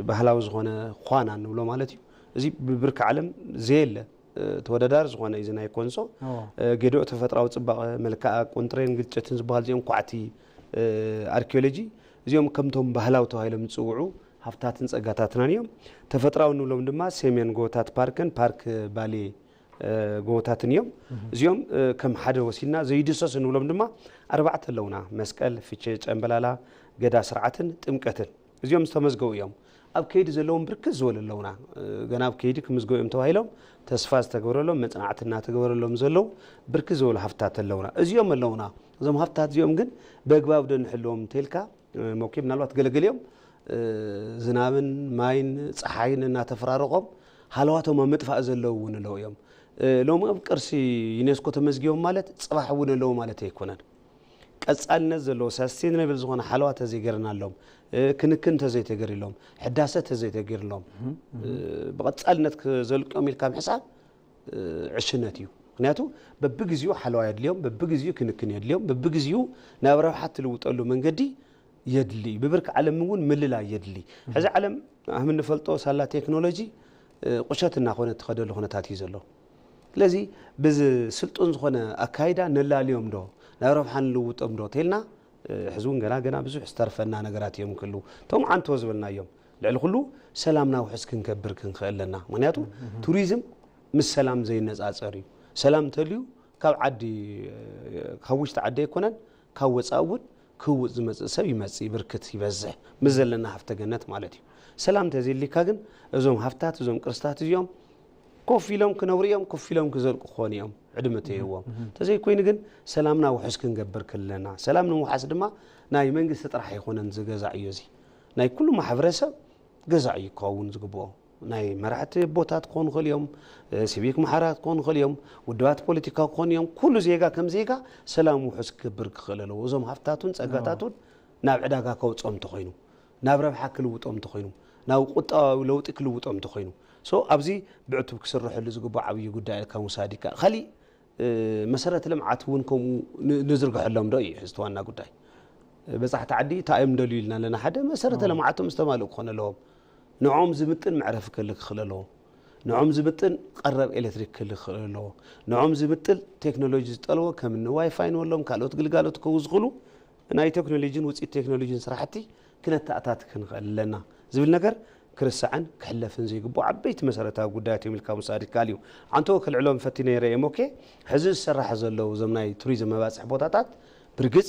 ባህላዊ ዝኾነ ኳና ንብሎ ማለት እዩ። እዚ ብብርኪ ዓለም ዘየለ ተወዳዳሪ ዝኾነ እዩ ናይ ኮንሶ ገዲኦ ተፈጥራዊ ፅባቐ መልክዓ ቁንጥሬን ግልጨትን ዝበሃል እዚኦም ኳዕቲ ኣርኪኦሎጂ እዚኦም ከምቶም ባህላዊ ተባሂሎም ዝፅውዑ ሃፍታትን ጸጋታትናን እዮም። ተፈጥራዊ ንብሎም ድማ ሰሜን ጎቦታት ፓርክን ፓርክ ባሌ ጎቦታትን እዮም። እዚኦም ከም ሓደ ወሲድና ዘይድሰሱ ንብሎም ድማ ኣርባዕተ ኣለውና። መስቀል፣ ፍቼ፣ ጨምበላላ፣ ገዳ ስርዓትን ጥምቀትን እዚኦም ዝተመዝገቡ እዮም። ኣብ ከይዲ ዘለዎም ብርክት ዝበሉ ኣለውና። ገና ኣብ ከይዲ ክምዝገቡ እዮም ተባሂሎም ተስፋ ዝተገበረሎም መጽናዕቲ እናተገበረሎም ዘለዉ ብርክት ዝበሉ ሃፍትታት ኣለውና። እዚኦም ኣለውና። እዞም ሃፍትታት እዚኦም ግን በግባብ ዶ ንሕልዎም እንተኢልካ ሞኪ ምናልባት ገለገሊኦም ዝናብን ማይን ፀሓይን እናተፈራረቖም ሃለዋቶም ኣብ ምጥፋእ ዘለዉ እውን ኣለዉ እዮም። ሎሚ ኣብ ቅርሲ ዩኔስኮ ተመዝጊቦም ማለት ፅባሕ እውን ኣለዉ ማለት ኣይኮነን። ቀፃልነት ዘለዎ ሳስቴነብል ዝኾነ ሓለዋ ተዘይገርናሎም፣ ክንክን ተዘይተገሪሎም፣ ሕዳሰ ተዘይተገርሎም፣ ብቐፃልነት ክዘልቅዮም ኢልካ ምሕሳብ ዕሽነት እዩ። ምክንያቱ በብግዚኡ ሓለዋ የድልዮም፣ በብግዚኡ ክንክን የድልዮም፣ በብግዚኡ ናብ ረብሓ ትልውጠሉ መንገዲ የድሊ እዩ። ብብርኪ ዓለም እውን ምልላይ የድሊ። ሕዚ ዓለም ከም እንፈልጦ ሳላ ቴክኖሎጂ ቁሸት እናኾነ ትኸደሉ ኩነታት እዩ ዘሎ። ስለዚ ብዚ ስልጡን ዝኾነ ኣካይዳ ነላልዮም ዶ ናብ ረብሓ ንልውጦም ዶ ተልና ሕዚ እውን ገና ገና ብዙሕ ዝተርፈና ነገራት እዮም ክህልዉ። እቶም ዓንቶ ዝበልናዮም ልዕሊ ኩሉ ሰላምና ውሕስ ክንገብር ክንክእል ኣለና። ምክንያቱ ቱሪዝም ምስ ሰላም ዘይነፃፀር እዩ። ሰላም እንተልዩ ካብ ዓዲ ካብ ውሽጢ ዓዲ ኣይኮነን ካብ ወፃኢ እውን ክህውፅ ዝመፅእ ሰብ ይመፅእ ይብርክት ይበዝሕ ምስ ዘለና ሃፍተ ገነት ማለት እዩ። ሰላም እንተዘይልካ ግን እዞም ሃፍታት እዞም ቅርስታት እዚኦም ኮፍ ኢሎም ክነብሩ እዮም፣ ኮፍ ኢሎም ክዘልቁ ክኾኑ እዮም ዕድመ ተይዎም። እንተዘይኮይኑ ግን ሰላምና ውሑስ ክንገብር ክለና፣ ሰላም ንምውሓስ ድማ ናይ መንግስቲ ጥራሕ ኣይኮነን ዝገዛዕ እዩ። እዚ ናይ ኩሉ ማሕበረሰብ ገዛዕ እዩ ክኸውን ዝግብኦ። ናይ መራሕቲ ቦታት ክኾኑ ይኽእሉ እዮም፣ ሲቪክ ማሕበራት ክኾኑ ይኽእሉ እዮም፣ ውድባት ፖለቲካ ክኾኑ እዮም። ኩሉ ዜጋ ከም ዜጋ ሰላም ውሑስ ክገብር ክኽእል ኣለዎ። እዞም ሃፍታቱን ጸጋታቱን ናብ ዕዳጋ ከውፅኦም እንተኾይኑ፣ ናብ ረብሓ ክልውጦም እንተኾይኑ፣ ናብ ቁጠባዊ ለውጢ ክልውጦም እንተኾይኑ፣ ሶ ኣብዚ ብዕቱብ ክስርሐሉ ዝግባእ ዓብዪ ጉዳይ ኢልካ ምውሳድ ይከኣል። ካሊእ መሰረተ ልምዓት እውን ከምኡ ንዝርግሐሎም ዶ እዩ ሕዚ ዋና ጉዳይ። በፃሕቲ ዓዲ እንታይ እዮም ደልዩ ኢልና ኣለና። ሓደ መሰረተ ልምዓቶም ዝተማልኡ ክኾነ ኣለዎም። ንዕኦም ዝምጥን መዕረፊ ክህልክ ክኽእል ኣለዎ። ንዕኦም ዝምጥን ቀረብ ኤሌክትሪክ ክህልክ ክኽእል ኣለዎ። ንዕኦም ዝምጥን ቴክኖሎጂ ዝጠልቦ ከም እኒ ዋይፋይ ንበሎም ካልኦት ግልጋሎት ክህቡ ዝኽእሉ ናይ ቴክኖሎጂን ውፅኢት ቴክኖሎጂን ስራሕቲ ክነተኣታት ክንኽእል ኣለና ዝብል ነገር ክርስዕን ክሕለፍን ዘይግብኦ ዓበይቲ መሰረታዊ ጉዳያት እዮም ኢልካ ምውሳድ ይከኣል እዩ። ኣንቶ ከልዕሎም ፈቲነ ይረእየ ሞኬ ሕዚ ዝሰራሕ ዘለዉ እዞም ናይ ቱሪዝም መባፅሒ ቦታታት ብርግፅ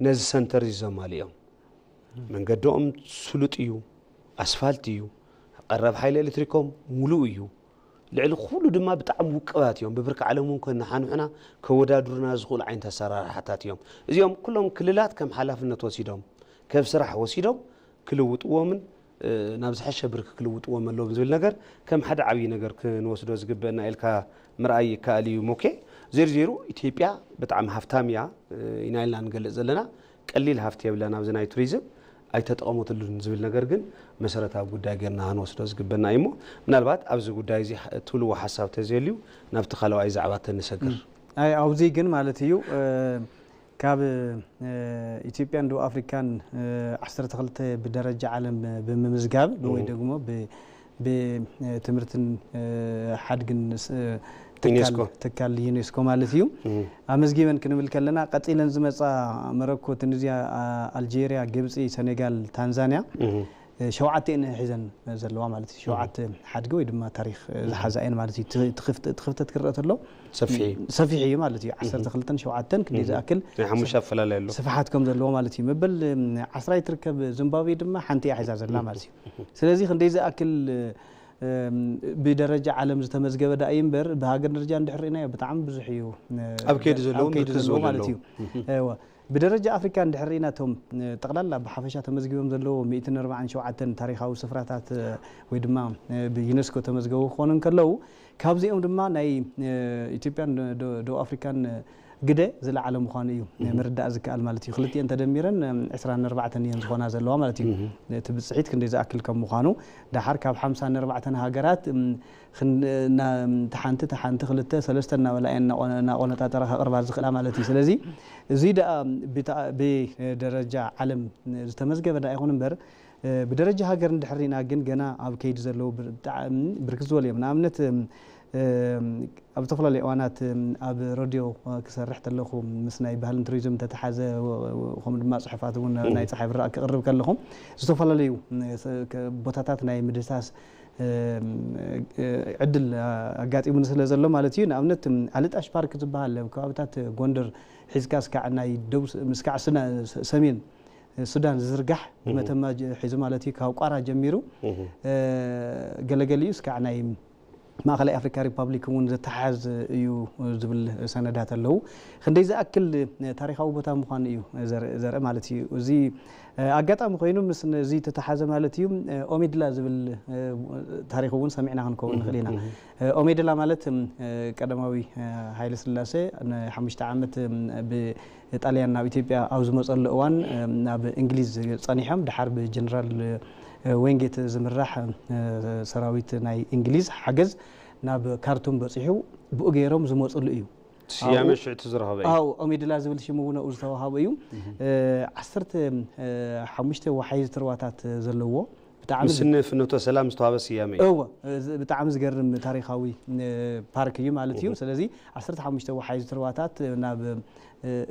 ነዚ ሰንተር እዚ ዘማልኦም መንገዶም ስሉጥ እዩ፣ ኣስፋልት እዩ፣ ቀረብ ሓይሊ ኤሌክትሪኮም ሙሉእ እዩ። ልዕሊ ኩሉ ድማ ብጣዕሚ ውቅባት እዮም። ብብርኪ ዓለም እውን ከነሓንሑና ከወዳድሩና ዝኽእሉ ዓይነት ኣሰራርሓታት እዮም። እዚኦም ኩሎም ክልላት ከም ሓላፍነት ወሲዶም ከብ ስራሕ ወሲዶም ክልውጥዎምን ናብ ዝሐሸ ብርኪ ክልውጥዎም ኣለዎም ዝብል ነገር ከም ሓደ ዓብዪ ነገር ክንወስዶ ዝግበአና ኢልካ ምርኣይ ይከኣል እዩ። ሞኬ ዜሩ ዜሩ ኢትዮጵያ ብጣዕሚ ሃፍታም እያ ኢና ኢልና ንገልፅ ዘለና። ቀሊል ሃፍቲ የብላን ኣብዚ ናይ ቱሪዝም ኣይተጠቐመትሉን ዝብል ነገር ግን መሰረታዊ ጉዳይ ጌርና ክንወስዶ ዝግበና እዩ። እሞ ምናልባት ኣብዚ ጉዳይ እዚ ትብልዎ ሓሳብ ተዘልዩ ናብቲ ካልኣይ ዛዕባ ተንሰግር። ኣይ ኣብዚ ግን ማለት እዩ ካብ ኢትዮጵያን ደቡብ ኣፍሪካን ዓሰርተ ክልተ ብደረጃ ዓለም ብምምዝጋብ ወይ ደግሞ ብትምህርትን ሓድግን ትካል ዩኔስኮ ማለት እዩ ኣመዝጊበን ክንብል ከለና ቀፂለን ዝመፃ መረኮት እንዚኣ ኣልጄሪያ፣ ግብፂ፣ ሰኔጋል፣ ታንዛንያ ሸውዓተ እየን ሒዘን ዘለዋ ማለት እዩ። ሸውዓተ ሓድጊ ወይ ድማ ታሪክ ዝሓዛ እየን ማለት እዩ። እቲ ክፍተት ክረአ ተሎ ሰፊሕ እዩ ማለት እዩ። ዓሰርተ ክልተን ሸውዓተን ክንደይ ዝኣክል ስፍሓት ከም ዘለዎ ማለት እዩ። መበል ዓስራይ ትርከብ ዚምባብዌ ድማ ሓንቲ እያ ሒዛ ዘላ ማለት እዩ። ስለዚ ክንደይ ዝኣክል ብደረጃ ዓለም ዝተመዝገበ ዳኣ እዩ እምበር ብሃገር ደረጃ እንድሕር ርኢናዮ ብጣዕሚ ብዙሕ እዩ ኣብ ከይዲ ዘለዉ ማለት እዩ። ብደረጃ ኣፍሪካ እንድሕር ርኢና እቶም ጠቕላላ ብሓፈሻ ተመዝጊቦም ዘለዉ ሚእትን ኣርባዓን ሸውዓተን ታሪካዊ ስፍራታት ወይ ድማ ብዩኔስኮ ተመዝገቡ ክኾኑ እንከለዉ ካብዚኦም ድማ ናይ ኢትዮጵያን ደቡብ ኣፍሪካን ግደ ዝለዓለ ምዃኑ እዩ ምርዳእ ዝከኣል ማለት እዩ። ክልቲኤን ተደሚረን ዕስራን ኣርባዕተን እየን ዝኾና ዘለዋ ማለት እዩ። እቲ ብፅሒት ክንደይ ዝኣክል ከም ምዃኑ ደሓር ካብ ሓምሳ ንኣርባዕተን ሃገራት ተሓንቲ ተሓንቲ ክልተ ሰለስተ እናበላ እየን እናቆነጣጠራ ከቕርባ ዝኽእላ ማለት እዩ። ስለዚ እዚ ደኣ ብደረጃ ዓለም ዝተመዝገበ ደኣ ይኹን እምበር ብደረጃ ሃገር እንድሕር ርኢና ግን ገና ኣብ ከይዲ ዘለዉ ብርክት ዝበሉ እዮም። ንኣብነት ኣብ ዝተፈላለዩ እዋናት ኣብ ረድዮ ክሰርሕ ተለኹ ምስ ናይ ባህልን ቱሪዝም ተተሓዘ ከምኡ ድማ ፅሑፋት እውን ናይ ፀሓይ ብራእ ክቕርብ ከለኹ ዝተፈላለዩ ቦታታት ናይ ምድህሳስ ዕድል ኣጋጢሙኒ ስለ ዘሎ ማለት እዩ። ንኣብነት ኣልጣሽ ፓርክ ዝበሃል ኣብ ከባብታት ጎንደር ሒዝካ እስካዕ ናይ ደቡብ እስካዕ ሰሜን ሱዳን ዝዝርጋሕ ብመተማ ሒዙ ማለት እዩ ካብ ቋራ ጀሚሩ ገለገሊኡ እስካዕ ናይ ማእኸላይ ኣፍሪካ ሪፓብሊክ እውን ዘተሓዝ እዩ ዝብል ሰነዳት ኣለዉ። ክንደይ ዝኣክል ታሪኻዊ ቦታ ምዃኑ እዩ ዘርኢ ማለት እዩ። እዚ ኣጋጣሚ ኮይኑ ምስ እዚ ተተሓዘ ማለት እዩ። ኦሜድላ ዝብል ታሪኽ እውን ሰሚዕና ክንከውን ንኽእል ኢና። ኦሜድላ ማለት ቀዳማዊ ሃይለ ስላሴ ንሓሙሽተ ዓመት ብጣልያን ናብ ኢትዮጵያ ኣብ ዝመፀሉ እዋን ናብ እንግሊዝ ፀኒሖም ድሓር ብጀነራል ዌንጌት ዝምራሕ ሰራዊት ናይ እንግሊዝ ሓገዝ ናብ ካርቱም በፂሑ ብኡ ገይሮም ዝመፅሉ እዩ። ስያመ ሽዕቲ ዝረኸበ እዩ። ኣው ኦሜድላ ዝብል ሽም እውን ኣብኡ ዝተዋሃበ እዩ። ዓሰርተ ሓሙሽተ ወሓይዝቲ ርዋታት ዘለዎ ብጣዕሚ ምስ ፍኖተ ሰላም ዝተዋበ ስያመ እዩ። እወ ብጣዕሚ ዝገርም ታሪኻዊ ፓርክ እዩ ማለት እዩ። ስለዚ ዓሰርተ ሓሙሽተ ወሓይዝቲ ርዋታት ናብ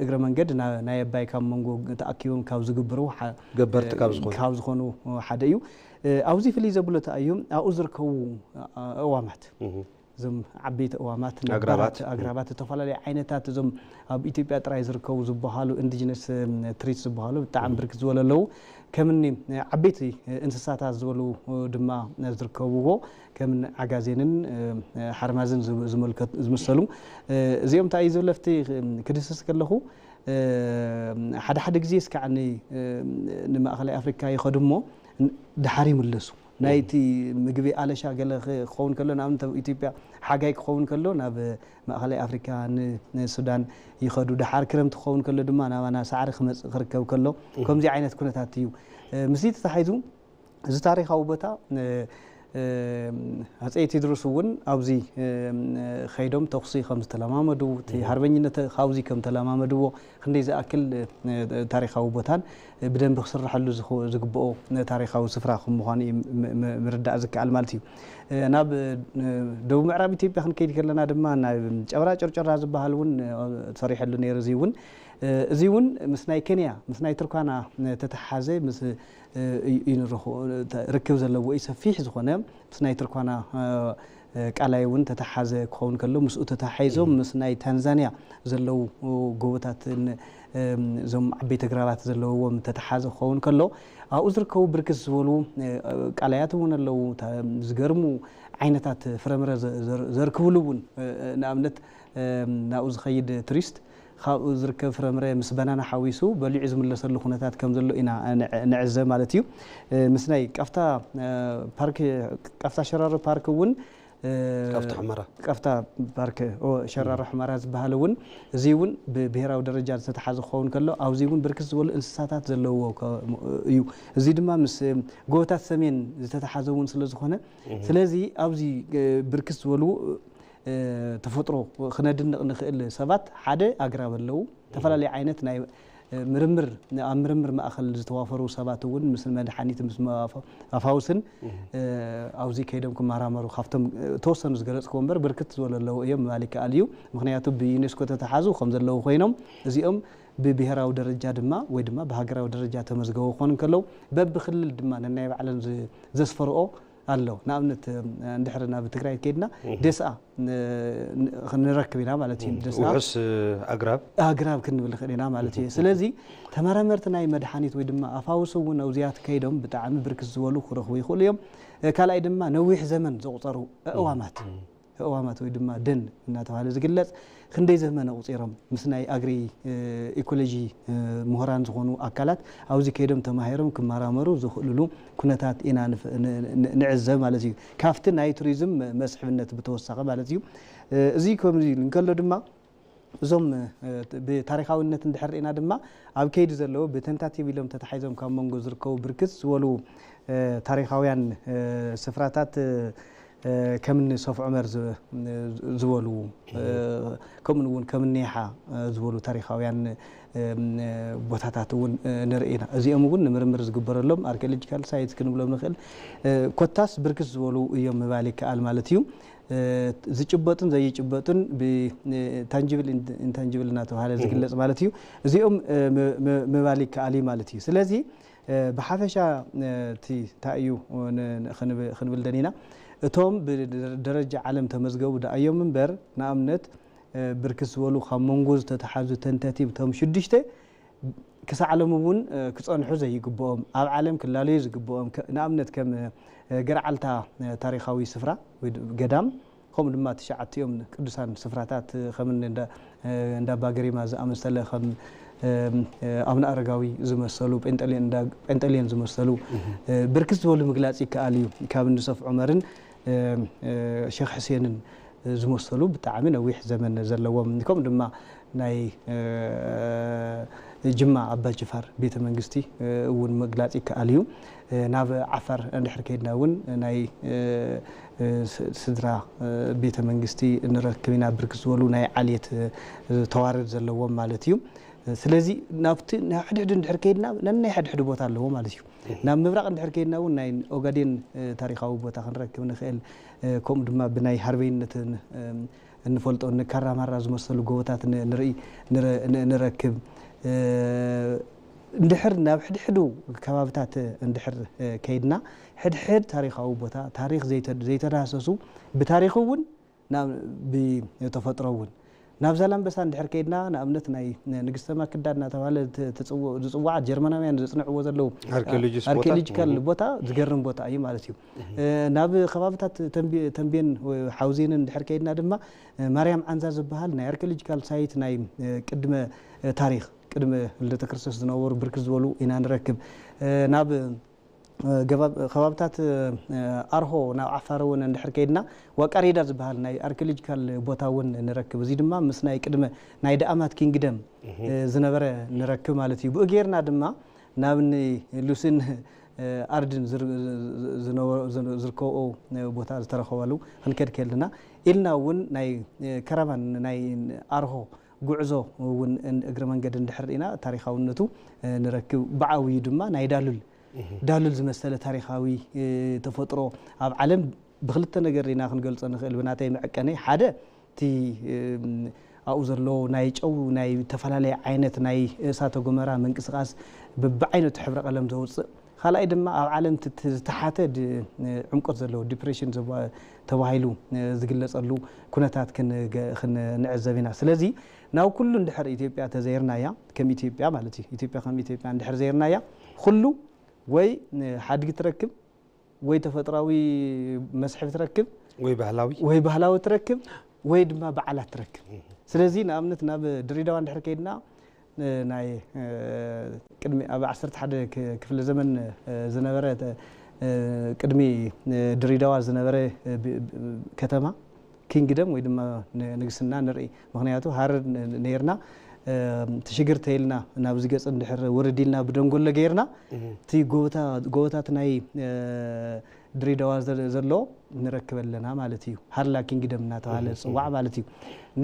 እግረ መንገድ ናይ ኣባይ ካብ መንጎ ተኣኪቦም ካብ ዝግብሩ ገበርቲ ካብ ዝኾኑ ካብ ዝኾኑ ሓደ እዩ። ኣብዚ ፍልይ ዘብሎ እንታይ እዩ ኣብኡ ዝርከቡ እዋማት እዞም ዓበይቲ እዋማት ኣግራባት ዝተፈላለዩ ዓይነታት እዞም ኣብ ኢትዮጵያ ጥራይ ዝርከቡ ዝበሃሉ ኢንዲጂነስ ትሪስ ዝበሃሉ ብጣዕሚ ብርክት ዝበሉ ኣለዉ። ከምኒ ዓበይቲ እንስሳታት ዝበሉ ድማ ዝርከብዎ ከም ዓጋዜንን ሓርማዝን ዝመልከት ዝመሰሉ እዚኦም እንታይ እዩ ዝብለፍቲ ክድስስ ከለኹ ሓደ ሓደ ግዜ እስካዕ ንማእኸላይ ኣፍሪካ ይኸዱ እሞ ድሓር ይምለሱ። ናይቲ ምግቢ ኣለሻ ገለ ክኸውን ከሎ ንኣብነት ኣብ ኢትዮጵያ ሓጋይ ክኸውን ከሎ ናብ ማእኸላይ ኣፍሪካ ንሱዳን ይኸዱ። ድሓር ክረምቲ ክኸውን ከሎ ድማ ናባና ሳዕሪ ክመፅእ ክርከብ ከሎ ከምዚ ዓይነት ኩነታት እዩ። ምስዚ ተታሒዙ እዚ ታሪኻዊ ቦታ ኣፀይ ቴድሮስ እውን ኣብዚ ከይዶም ተኹሲ ከም ዝተለማመዱ እቲ ሃርበኝነት ካብዚ ከም ተለማመድዎ ክንደይ ዝኣክል ታሪኻዊ ቦታን ብደንቢ ክስረሐሉ ዝግብኦ ታሪኻዊ ስፍራ ከም ምዃኑ እዩ ምርዳእ ዝከኣል ማለት እዩ። ናብ ደቡብ ምዕራብ ኢትዮጵያ ክንከይድ ከለና ድማ ናብ ጨብራ ጨርጨራ ዝበሃል እውን ተሰሪሐሉ ነይሩ። እዚ እውን እዚ እውን ምስ ናይ ኬንያ ምስ ናይ ትርኳና ተተሓዘ ምስ ይንረኹ ርክብ ዘለዎ እዩ። ሰፊሕ ዝኾነ ምስ ናይ ትርኳና ቃላይ እውን ተተሓዘ ክኸውን ከሎ ምስኡ ተተሓይዞም ምስ ናይ ታንዛንያ ዘለዉ ጎቦታትን እዞም ዓበይቲ ኣግራባት ዘለውዎም ተተሓዘ ክኸውን ከሎ ኣብኡ ዝርከቡ ብርክት ዝበሉ ቃላያት እውን ኣለዉ። ዝገርሙ ዓይነታት ፍረምረ ዘርክብሉ እውን ንኣብነት ናብኡ ዝኸይድ ቱሪስት ካብኡ ዝርከብ ፍረምረ ምስ በናና ሓዊሱ በሊዑ ዝምለሰሉ ኩነታት ከም ዘሎ ኢና ንዕዘብ ማለት እዩ። ምስ ናይ ቃፍታ ፓርክ ቃፍታ ሸራሮ ፓርክ እውን ካብቲ ሑመራ ቃፍታ ፓርክ ሸራሮ ሑመራ ዝበሃል እውን እዚ እውን ብብሄራዊ ደረጃ ዝተተሓዘ ክኸውን ከሎ ኣብዚ እውን ብርክት ዝበሉ እንስሳታት ዘለዎ እዩ። እዚ ድማ ምስ ጎቦታት ሰሜን ዝተተሓዘ እውን ስለዝኾነ ስለዚ ኣብዚ ብርክት ዝበሉ ተፈጥሮ ክነድንቕ ንኽእል ሰባት ሓደ ኣግራብ ኣለዉ። ዝተፈላለዩ ዓይነት ናይ ምርምር ኣብ ምርምር ማእኸል ዝተዋፈሩ ሰባት እውን ምስ መድሓኒት ምስ ኣፋውስን ኣብዚ ከይዶም ክመራመሩ ካብቶም ተወሰኑ ዝገለፅክዎ እምበር ብርክት ዝበሉ ኣለዉ እዮም ምባል ይከኣል እዩ። ምክንያቱ ብዩኔስኮ ተተሓዙ ከም ዘለዉ ኮይኖም እዚኦም ብብሄራዊ ደረጃ ድማ ወይ ድማ ብሃገራዊ ደረጃ ተመዝገቡ ክኾኑ ከለዉ በብክልል ድማ ነናይ ባዕለን ዘስፈርኦ ኣሎ። ንኣብነት እንድሕር ናብ ትግራይ ከይድና ደስኣ ንረክብ ኢና ማለት እዩ። ደስኣ ውሑስ ኣግራብ ኣግራብ ክንብል ንኽእል ኢና ማለት እዩ። ስለዚ ተመራመርቲ ናይ መድሓኒት ወይ ድማ ኣፋውስ እውን ኣብዚያት ከይዶም ብጣዕሚ ብርክት ዝበሉ ክረኽቡ ይኽእሉ እዮም። ካልኣይ ድማ ነዊሕ ዘመን ዘቑፀሩ ኣእዋማት ኣእዋማት ወይ ድማ ደን እናተባሃለ ዝግለፅ ክንደይ ዘመን ኣቑፂሮም ምስ ናይ ኣግሪ ኢኮሎጂ ምሁራን ዝኾኑ ኣካላት ኣብዚ ከይዶም ተማሂሮም ክመራመሩ ዝኽእልሉ ኩነታት ኢና ንዕዘብ ማለት እዩ። ካብቲ ናይ ቱሪዝም መስሕብነት ብተወሳኺ ማለት እዩ። እዚ ከምዚ እንከሎ ድማ እዞም ብታሪኻዊነት እንድሕር ርኢና ድማ ኣብ ከይዲ ዘለዉ ብተንታቲቭ ኢሎም ተታሒዞም ካብ መንጎ ዝርከቡ ብርክት ዝበሉ ታሪኻውያን ስፍራታት ከምኒ ሶፍ ዑመር ዝበሉ ከምኡ እውን ከምኒ ይሓ ዝበሉ ታሪኻውያን ቦታታት እውን ንርኢ ኢና። እዚኦም እውን ንምርምር ዝግበረሎም ኣርኪኦሎጂካል ሳይትስ ክንብሎም ንኽእል ኮታስ ብርክት ዝበሉ እዮም ምባል ይከኣል ማለት እዩ። ዝጭበጡን ዘይጭበጡን ብታንጅብል ኢንታንጅብል እናተባሃለ ዝግለፅ ማለት እዩ። እዚኦም ምባል ይከኣል እዩ ማለት እዩ። ስለዚ ብሓፈሻ እቲ እንታይ እዩ ክንብል ደሊና እቶም ብደረጃ ዓለም ተመዝገቡ ደኣዮም እምበር ንኣብነት ብርክት ዝበሉ ካብ መንጎ ዝተተሓዙ ተንተቲብ እቶም ሽዱሽተ ክሳዕ ሎም እውን ክፀንሑ ዘይግብኦም ኣብ ዓለም ክላለዩ ዝግብኦም ንኣብነት ከም ገርዓልታ ታሪኻዊ ስፍራ ወይ ገዳም ከምኡ ድማ ትሽዓቲኦም ቅዱሳን ስፍራታት ከም እንዳ እንዳ ኣባ ገሪማ ዝኣመሰለ፣ ከም ኣቡነ ኣረጋዊ ዝመሰሉ፣ ጴንጠሌን እንዳ ጴንጠሌን ዝመሰሉ ብርክት ዝበሉ ምግላጽ ይከኣል እዩ። ካብ እንዲ ሶፍ ዑመርን ሸኽ ሕሴንን ዝመሰሉ ብጣዕሚ ነዊሕ ዘመን ዘለዎም፣ ከምኡ ድማ ናይ ጅማ ኣባ ጅፋር ቤተ መንግስቲ እውን ምግላጽ ይከኣል እዩ። ናብ ዓፋር እንድሕር ከይድና እውን ናይ ስድራ ቤተ መንግስቲ ንረክብ ኢና፣ ብርክት ዝበሉ ናይ ዓሌት ተዋረድ ዘለዎም ማለት እዩ። ስለዚ ናብቲ ናብ ሕድሕድ እንድሕር ከይድና ነናይ ሕድሕድ ቦታ ኣለዎ ማለት እዩ። ናብ ምብራቕ እንድሕር ከይድና እውን ናይ ኦጋዴን ታሪኻዊ ቦታ ክንረክብ ንኽእል። ከምኡ ድማ ብናይ ሃርበይነትን እንፈልጦ ንካራማራ ዝመሰሉ ጎቦታት ንርኢ ንረክብ። እንድሕር ናብ ሕድሕዱ ከባብታት እንድሕር ከይድና ሕድሕድ ታሪኻዊ ቦታ፣ ታሪኽ ዘይተዳህሰሱ፣ ብታሪኽ እውን ብተፈጥሮ እውን ናብ ዛላምበሳ እንድሕር ከይድና፣ ንኣብነት ናይ ንግስተ ማክዳ እናተባህለ ዝፅዋዓ ጀርመናውያን ዘፅንዕዎ ዘለዉ ኣርኪኦሎጂካል ቦታ ዝገርም ቦታ እዩ ማለት እዩ። ናብ ከባብታት ተንቤን ሓውዜንን እንድሕር ከይድና ድማ ማርያም ዓንዛ ዝበሃል ናይ ኣርኪኦሎጂካል ሳይት ናይ ቅድመ ታሪኽ ቅድሚ ልደተ ክርስቶስ ዝነበሩ ብርክት ዝበሉ ኢና ንረክብ። ናብ ከባብታት ኣርሆ ናብ ዓፋር እውን እንድሕር ከይድና ዋቃሬዳ ዝበሃል ናይ ኣርኪኦሎጂካል ቦታ እውን ንረክብ። እዚ ድማ ምስ ናይ ቅድመ ናይ ደኣማት ኪንግደም ዝነበረ ንረክብ ማለት እዩ። ብኡ ጌርና ድማ ናብ ሉስን ኣርድን ዝርከብኦ ቦታ ዝተረኸበሉ ክንከድ ከልና ኢልና እውን ናይ ከረማን ናይ ኣርሆ ጉዕዞ እውን እግሪ መንገድ እንድሕር ኢና ታሪኻውነቱ ንረክብ። ብዓብዩ ድማ ናይ ዳሉል ዳሉል ዝመሰለ ታሪኻዊ ተፈጥሮ ኣብ ዓለም ብክልተ ነገር ኢና ክንገልጾ ንኽእል። ብናተይ መዐቀኒ ሓደ እቲ ኣብኡ ዘሎ ናይ ጨው ናይ ዝተፈላለየ ዓይነት ናይ እሳተ ጎመራ ምንቅስቃስ በብዓይነቱ ሕብረ ቀለም ዘውፅእ፣ ካልኣይ ድማ ኣብ ዓለም ዝተሓተ ዕምቆት ዘለዎ ዲፕሬሽን ተባሂሉ ዝግለጸሉ ኩነታት ክንዕዘብ ኢና። ስለዚ ናብ ኩሉ እንድሕር ኢትዮጵያ ተዘይርናያ፣ ከም ኢትዮጵያ ማለት እዩ፣ ኢትዮጵያ ከም ኢትዮጵያ እንድሕር ዘይርናያ፣ ኩሉ ወይ ሓድጊ ትረክብ ወይ ተፈጥራዊ መስሕብ ትረክብ ወይ ባህላዊ ወይ ባህላዊ ትረክብ ወይ ድማ በዓላት ትረክብ። ስለዚ ንኣብነት ናብ ድሬዳዋ እንድሕር ከይድና ናይ ቅድሚ ኣብ ዓሰርተ ሓደ ክፍለ ዘመን ዝነበረ ቅድሚ ድሬዳዋ ዝነበረ ከተማ ኪንግደም ወይ ድማ ንግስና ንርኢ። ምኽንያቱ ሃረር ነይርና፣ ትሽግር ተይልና ናብዚ ገጽ እንድሕር ውርድ ኢልና ብደንጎሎ ገይርና እቲ ጎቦታት ናይ ድሬዳዋ ዘሎ ንረክብ ኣለና ማለት እዩ። ሃርላ ኪንግደም እናተባሃለ ዝፅዋዕ ማለት እዩ።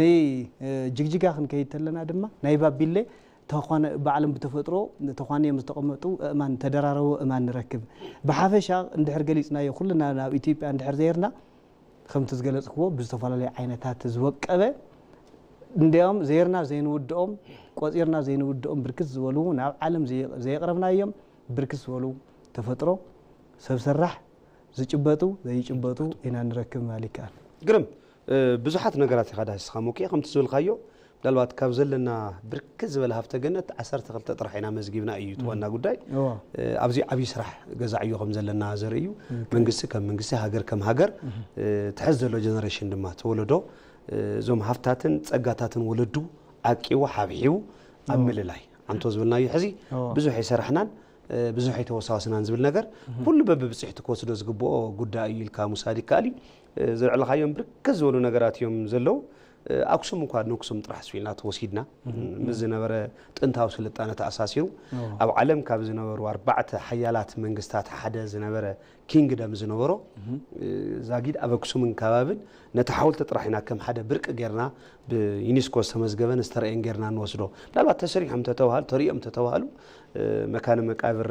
ንጅግጅጋ ክንከይድ ተለና ድማ ናይ ባቢሌ ባዕሎም ብተፈጥሮ ተኳንዮም ዝተቐመጡ እእማን፣ ተደራረቦ እእማን ንረክብ። ብሓፈሻ እንድሕር ገሊፅናዮ ኩልና ናብ ኢትዮጵያ እንድሕር ዘይርና ከምቲ ዝገለፅክዎ ብዝተፈላለዩ ዓይነታት ዝወቀበ እንዲያውም ዘይርና ዘይንውድኦም ቆፂርና ዘይንውድኦም ብርክት ዝበሉ ናብ ዓለም ዘየቕረብናዮም ብርክት ዝበሉ ተፈጥሮ ሰብ ሰራሕ ዝጭበጡ ዘይጭበጡ ኢና ንረክብ ምባል ይከኣል። ግርም ብዙሓት ነገራት ኢኻ ዳህሲስካ ሞኬ ከምቲ ዝበልካዮ ምናልባት ካብ ዘለና ብርክት ዝበለ ሃፍተ ገነት ዓሰርተ ክልተ ጥራሕ ኢና መዝጊብና እዩ እቲ ዋና ጉዳይ። ኣብዚ ዓብዪ ስራሕ ገዛ ዕዮ ከም ዘለና ዘርኢ እዩ። መንግስቲ ከም መንግስቲ፣ ሃገር ከም ሃገር፣ እቲ ሕዚ ዘሎ ጀነሬሽን ድማ እቲ ወለዶ እዞም ሃፍታትን ጸጋታትን ወለዱ ዓቂቡ ሓብሒቡ ኣብ ምልላይ ኣንቶ ዝበልናዮ ሕዚ ብዙሕ ኣይሰራሕናን ብዙሕ ኣይተወሳወስናን ዝብል ነገር ኩሉ በብብፅሕቲ ክወስዶ ዝግብኦ ጉዳይ እዩ ኢልካ ምውሳድ ይከኣል እዩ። ዘልዕልካዮም ብርክት ዝበሉ ነገራት እዮም ዘለዉ። ኣክሱም እንኳ ንክሱም ጥራሕ ስኢልና ተወሲድና ምስ ዝነበረ ጥንታዊ ስልጣነ ተኣሳሲሩ ኣብ ዓለም ካብ ዝነበሩ ኣርባዕተ ሓያላት መንግስታት ሓደ ዝነበረ ኪንግደም ዝነበሮ ዛጊድ ኣብ ኣክሱምን ከባብን ነቲ ሓወልቲ ጥራሕ ኢና ከም ሓደ ብርቂ ጌርና ብዩኒስኮ ዝተመዝገበን ዝተረእየን ጌርና ንወስዶ። ምናልባት ተሰሪሖም ተተባሃሉ ተሪኦም ተተባሃሉ መካነ መቃብር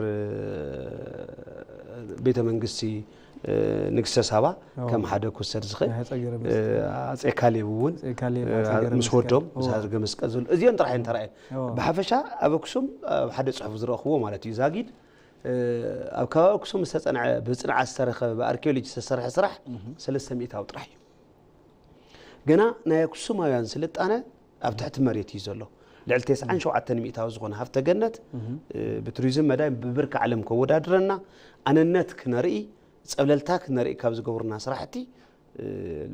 ቤተ መንግስቲ ንግስተ ሳባ ከም ሓደ ክውሰድ ዝኽእል ኣጼ ካሌብ እውን ምስ ወዶም ምስ ሃፀይ ገረመስቀል ዘሎ እዚኦም ጥራሕ እየን ተራእየን። ብሓፈሻ ኣብ ኣክሱም ኣብ ሓደ ፅሑፍ ዝረእኽዎ ማለት እዩ ዛጊድ ኣብ ከባቢ ኣክሱም ዝተፀንዐ ብፅንዓት ዝተረኸበ ብኣርኪኦሎጂ ዝተሰርሐ ስራሕ ሰለስተ ሚእታዊ ጥራሕ እዩ። ገና ናይ ኣክሱማውያን ስልጣነ ኣብ ትሕቲ መሬት እዩ ዘሎ። ልዕሊ ተስዓን ሸውዓተን ሚእታዊ ዝኾነ ሃፍተ ገነት ብቱሪዝም መዳይ ብብርኪ ዓለም ከወዳድረና ኣነነት ክነርኢ ጸብለልታ ክነርኢ ካብ ዝገብሩና ስራሕቲ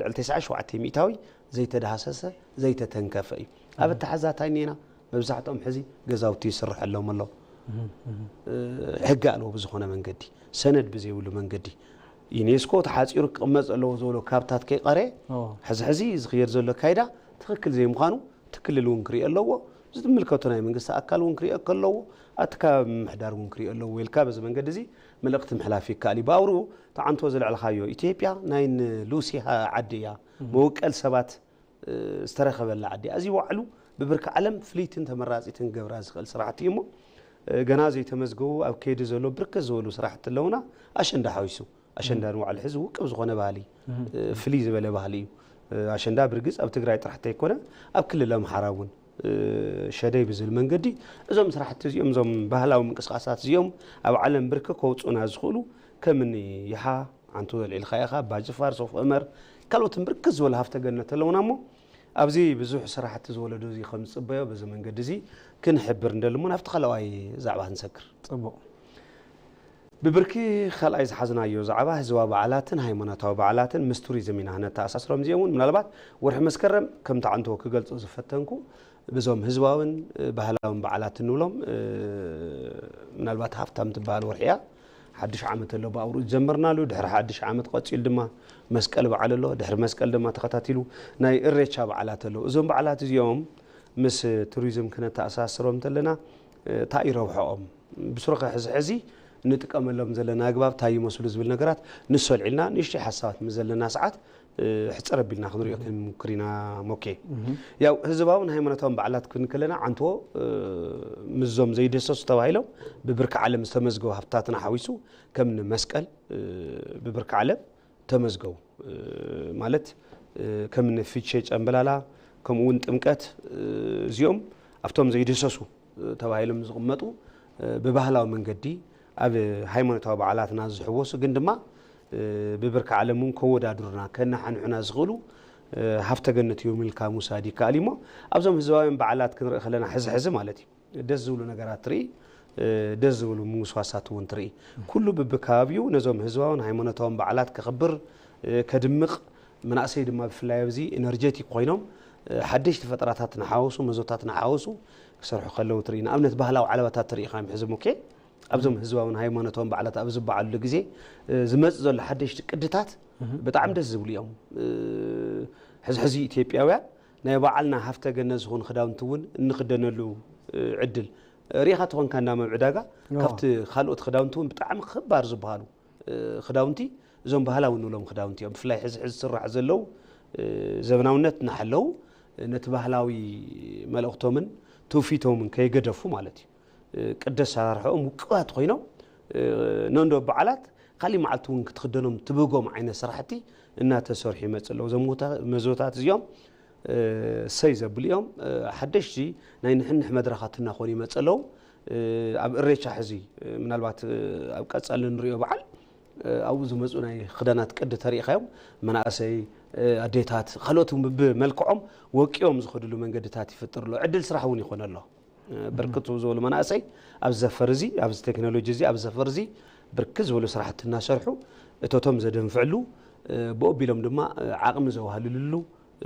ልዕሊ ተስዓን ሸውዓተን ሚእታዊ ዘይተዳህሰሰ ዘይተተንከፈ እዩ። ኣብ ኣተሓዛ እንታይ እኒኤና? መብዛሕትኦም ሕዚ ገዛውቲ ይስርሐሎም ኣሎ። ሕጊ ኣለዎ ብዝኾነ መንገዲ፣ ሰነድ ብዘይብሉ መንገዲ። ዩኔስኮ ተሓፂሩ ክቕመጥ ዘለዎ ዝበሎ ካብታት ከይቐረየ ሕዚ ሕዚ ዝኽየድ ዘሎ ኣካይዳ ትኽክል ዘይምዃኑ ትክልል እውን ክሪኦ ኣለዎ። ዝምልከቶ ናይ መንግስቲ ኣካል እውን ክሪኦ ከለዎ፣ ኣቲ ካብ ምምሕዳር እውን ክሪኦ ኣለዎ ኢልካ በዚ መንገዲ እዚ መልእኽቲ ምሕላፍ ይከኣል እዩ። ብኣውርኡ ተዓንቶ ዘልዕልካዮ ኢትዮጵያ ናይ ሉሲ ዓዲ እያ። መወቀል ሰባት ዝተረኸበላ ዓዲ እያ። እዚ ባዕሉ ብብርኪ ዓለም ፍልይትን ተመራፂትን ክገብራ ዝኽእል ስራሕቲ እዩ እሞ ገና ዘይተመዝገቡ ኣብ ከይዲ ዘሎ ብርክት ዝበሉ ስራሕቲ ኣለውና። ኣሸንዳ ሓዊሱ ኣሸንዳ ንባዕሉ ሕዚ ውቅብ ዝኾነ ባህሊ ፍልይ ዝበለ ባህሊ እዩ። ኣሸንዳ ብርግፅ ኣብ ትግራይ ጥራሕ ተይኮነ ኣብ ክልል ኣምሓራ እውን ሸደይ ብዝብል መንገዲ እዞም ስራሕቲ እዚኦም እዞም ባህላዊ ምንቅስቃሳት እዚኦም ኣብ ዓለም ብርኪ ከውፁና ዝኽእሉ ከምኒ ይሓ ዓንቶ ዘልዒልካ ኢኻ ባጅፋር ሶፍ ዑመር ካልኦትን ብርክት ዝበሉ ሃፍተ ገነት ኣለውና እሞ ኣብዚ ብዙሕ ስራሕቲ ዝወለዶ እዚ ከም ዝፅበዮ በዚ መንገዲ እዚ ክንሕብር እንደልሞ ናብቲ ካልኣዋይ ዛዕባ ክንሰግር። ፅቡቕ። ብብርኪ ካልኣይ ዝሓዝናዮ ዛዕባ ህዝባዊ በዓላትን ሃይማኖታዊ በዓላትን ምስ ቱሪዝም ኢና ነተኣሳስሮም። እዚኦም እውን ምናልባት ወርሒ መስከረም ከምቲ ዓንቶ ክገልፆ ዝፈተንኩ ብዞም ህዝባውን ባህላውን በዓላት እንብሎም ምናልባት ሃፍታም ትበሃል ወርሒ እያ። ሓድሽ ዓመት ኣሎ ብኣውርኡ ዝጀመርናሉ ድሕሪ ሓድሽ ዓመት ቀፂሉ ድማ መስቀል በዓል ኣሎ። ድሕሪ መስቀል ድማ ተኸታቲሉ ናይ እሬቻ በዓላት ኣለዉ። እዞም በዓላት እዚኦም ምስ ቱሪዝም ክነተኣሳስሮም እንተለና እንታይ እዩ ረብሖኦም? ብስሩ ከ ሕዚ ሕዚ ንጥቀመሎም ዘለና ኣግባብ እንታይ ይመስሉ ዝብል ነገራት ንሱ ኣልዒልና ንእሽተይ ሓሳባት ምስ ዘለና ሰዓት ሕፅር ኣቢልና ክንሪኦ ክንምክር ኢና። ሞኬ ያው ህዝባውን ሃይማኖታውን በዓላት ክንብል ከለና ዓንቶ ምስዞም ዘይደሰሱ ተባሂሎም ብብርኪ ዓለም ዝተመዝገቡ ሃፍትታትና ሓዊሱ ከም ንመስቀል ብብርኪ ዓለም ተመዝገቡ ማለት ከም ንፊቼ ጨምበላላ ከምኡ እውን ጥምቀት እዚኦም ኣብቶም ዘይደሰሱ ተባሂሎም ዝቕመጡ ብባህላዊ መንገዲ ኣብ ሃይማኖታዊ በዓላትና ዝሕወሱ ግን ድማ ብብርኪ ዓለም እውን ከወዳድሩና ከነሓንሑና ዝኽእሉ ሃፍተ ገነት እዮም ኢልካ ምውሳድ ይከኣል እዩ እሞ ኣብዞም ህዝባውያን በዓላት ክንርኢ ከለና ሕዚ ሕዚ ማለት እዩ ደስ ዝብሉ ነገራት ትርኢ፣ ደስ ዝብሉ ምውስዋሳት እውን ትርኢ። ኩሉ ብብከባቢኡ ነዞም ህዝባውን ሃይማኖታውን በዓላት ከኽብር፣ ከድምቕ፣ መናእሰይ ድማ ብፍላይ ኣብዚ ኢነርጀቲክ ኮይኖም ሓደሽቲ ፈጠራታት እናሓወሱ፣ መዞታት እናሓወሱ ክሰርሑ ከለዉ ትርኢ። ንኣብነት ባህላዊ ዓለባታት ትርኢ ኢኻ ሕዚ ሙኬ ኣብዞም ህዝባውን ሃይማኖታውን በዓላት ኣብ ዝበዓሉሉ ግዜ ዝመፅእ ዘሎ ሓደሽቲ ቅድታት ብጣዕሚ ደስ ዝብሉ እዮም። ሕዚ ሕዚ ኢትዮጵያውያን ናይ ባዕልና ሃፍተ ገነት ዝኾኑ ክዳውንቲ እውን እንኽደነሉ ዕድል ርኢኻ ተኾንካ እንዳ መብ ዕዳጋ ካብቲ ካልኦት ክዳውንቲ እውን ብጣዕሚ ክባር ዝበሃሉ ክዳውንቲ እዞም ባህላዊ እንብሎም ክዳውንቲ እዮም። ብፍላይ ሕዚ ሕዚ ዝስራሕ ዘለዉ ዘመናውነት እናሓለዉ ነቲ ባህላዊ መልእኽቶምን ትውፊቶምን ከይገደፉ ማለት እዩ። ቅዲ ኣሰራርሕኦም ውቅባት ኮይኖም ነንዶ በዓላት ካሊእ መዓልቲ እውን ክትኽደኖም ትብህጎም ዓይነት ስራሕቲ እናተሰርሑ ይመፅእ ኣለዉ። እዞም መዞታት እዚኦም ሰይ ዘብሉ እዮም። ሓደሽቲ ናይ ንሕንሕ መድረኻት እናኾኑ ይመፅእ ኣለዉ። ኣብ እሬቻ ሕዚ ምናልባት ኣብ ቀፃሊ ንሪኦ በዓል ኣብኡ ዝመፁ ናይ ክዳናት ቅዲ ተሪኢኻዮም መናእሰይ ኣዴታት ካልኦት እውን ብመልክዖም ወቂቦም ዝኸድሉ መንገድታት ይፍጥር ኣሎ። ዕድል ስራሕ እውን ይኾነ ኣሎ። ብርክት ዝበሉ መናእሰይ ኣብዚ ዘፈር እዚ ኣብዚ ቴክኖሎጂ እዚ ኣብዚ ዘፈር እዚ ብርክት ዝበሉ ስራሕቲ እናሰርሑ እቶቶም ዘደንፍዕሉ ብኡ ኣቢሎም ድማ ዓቕሚ ዘዋህልልሉ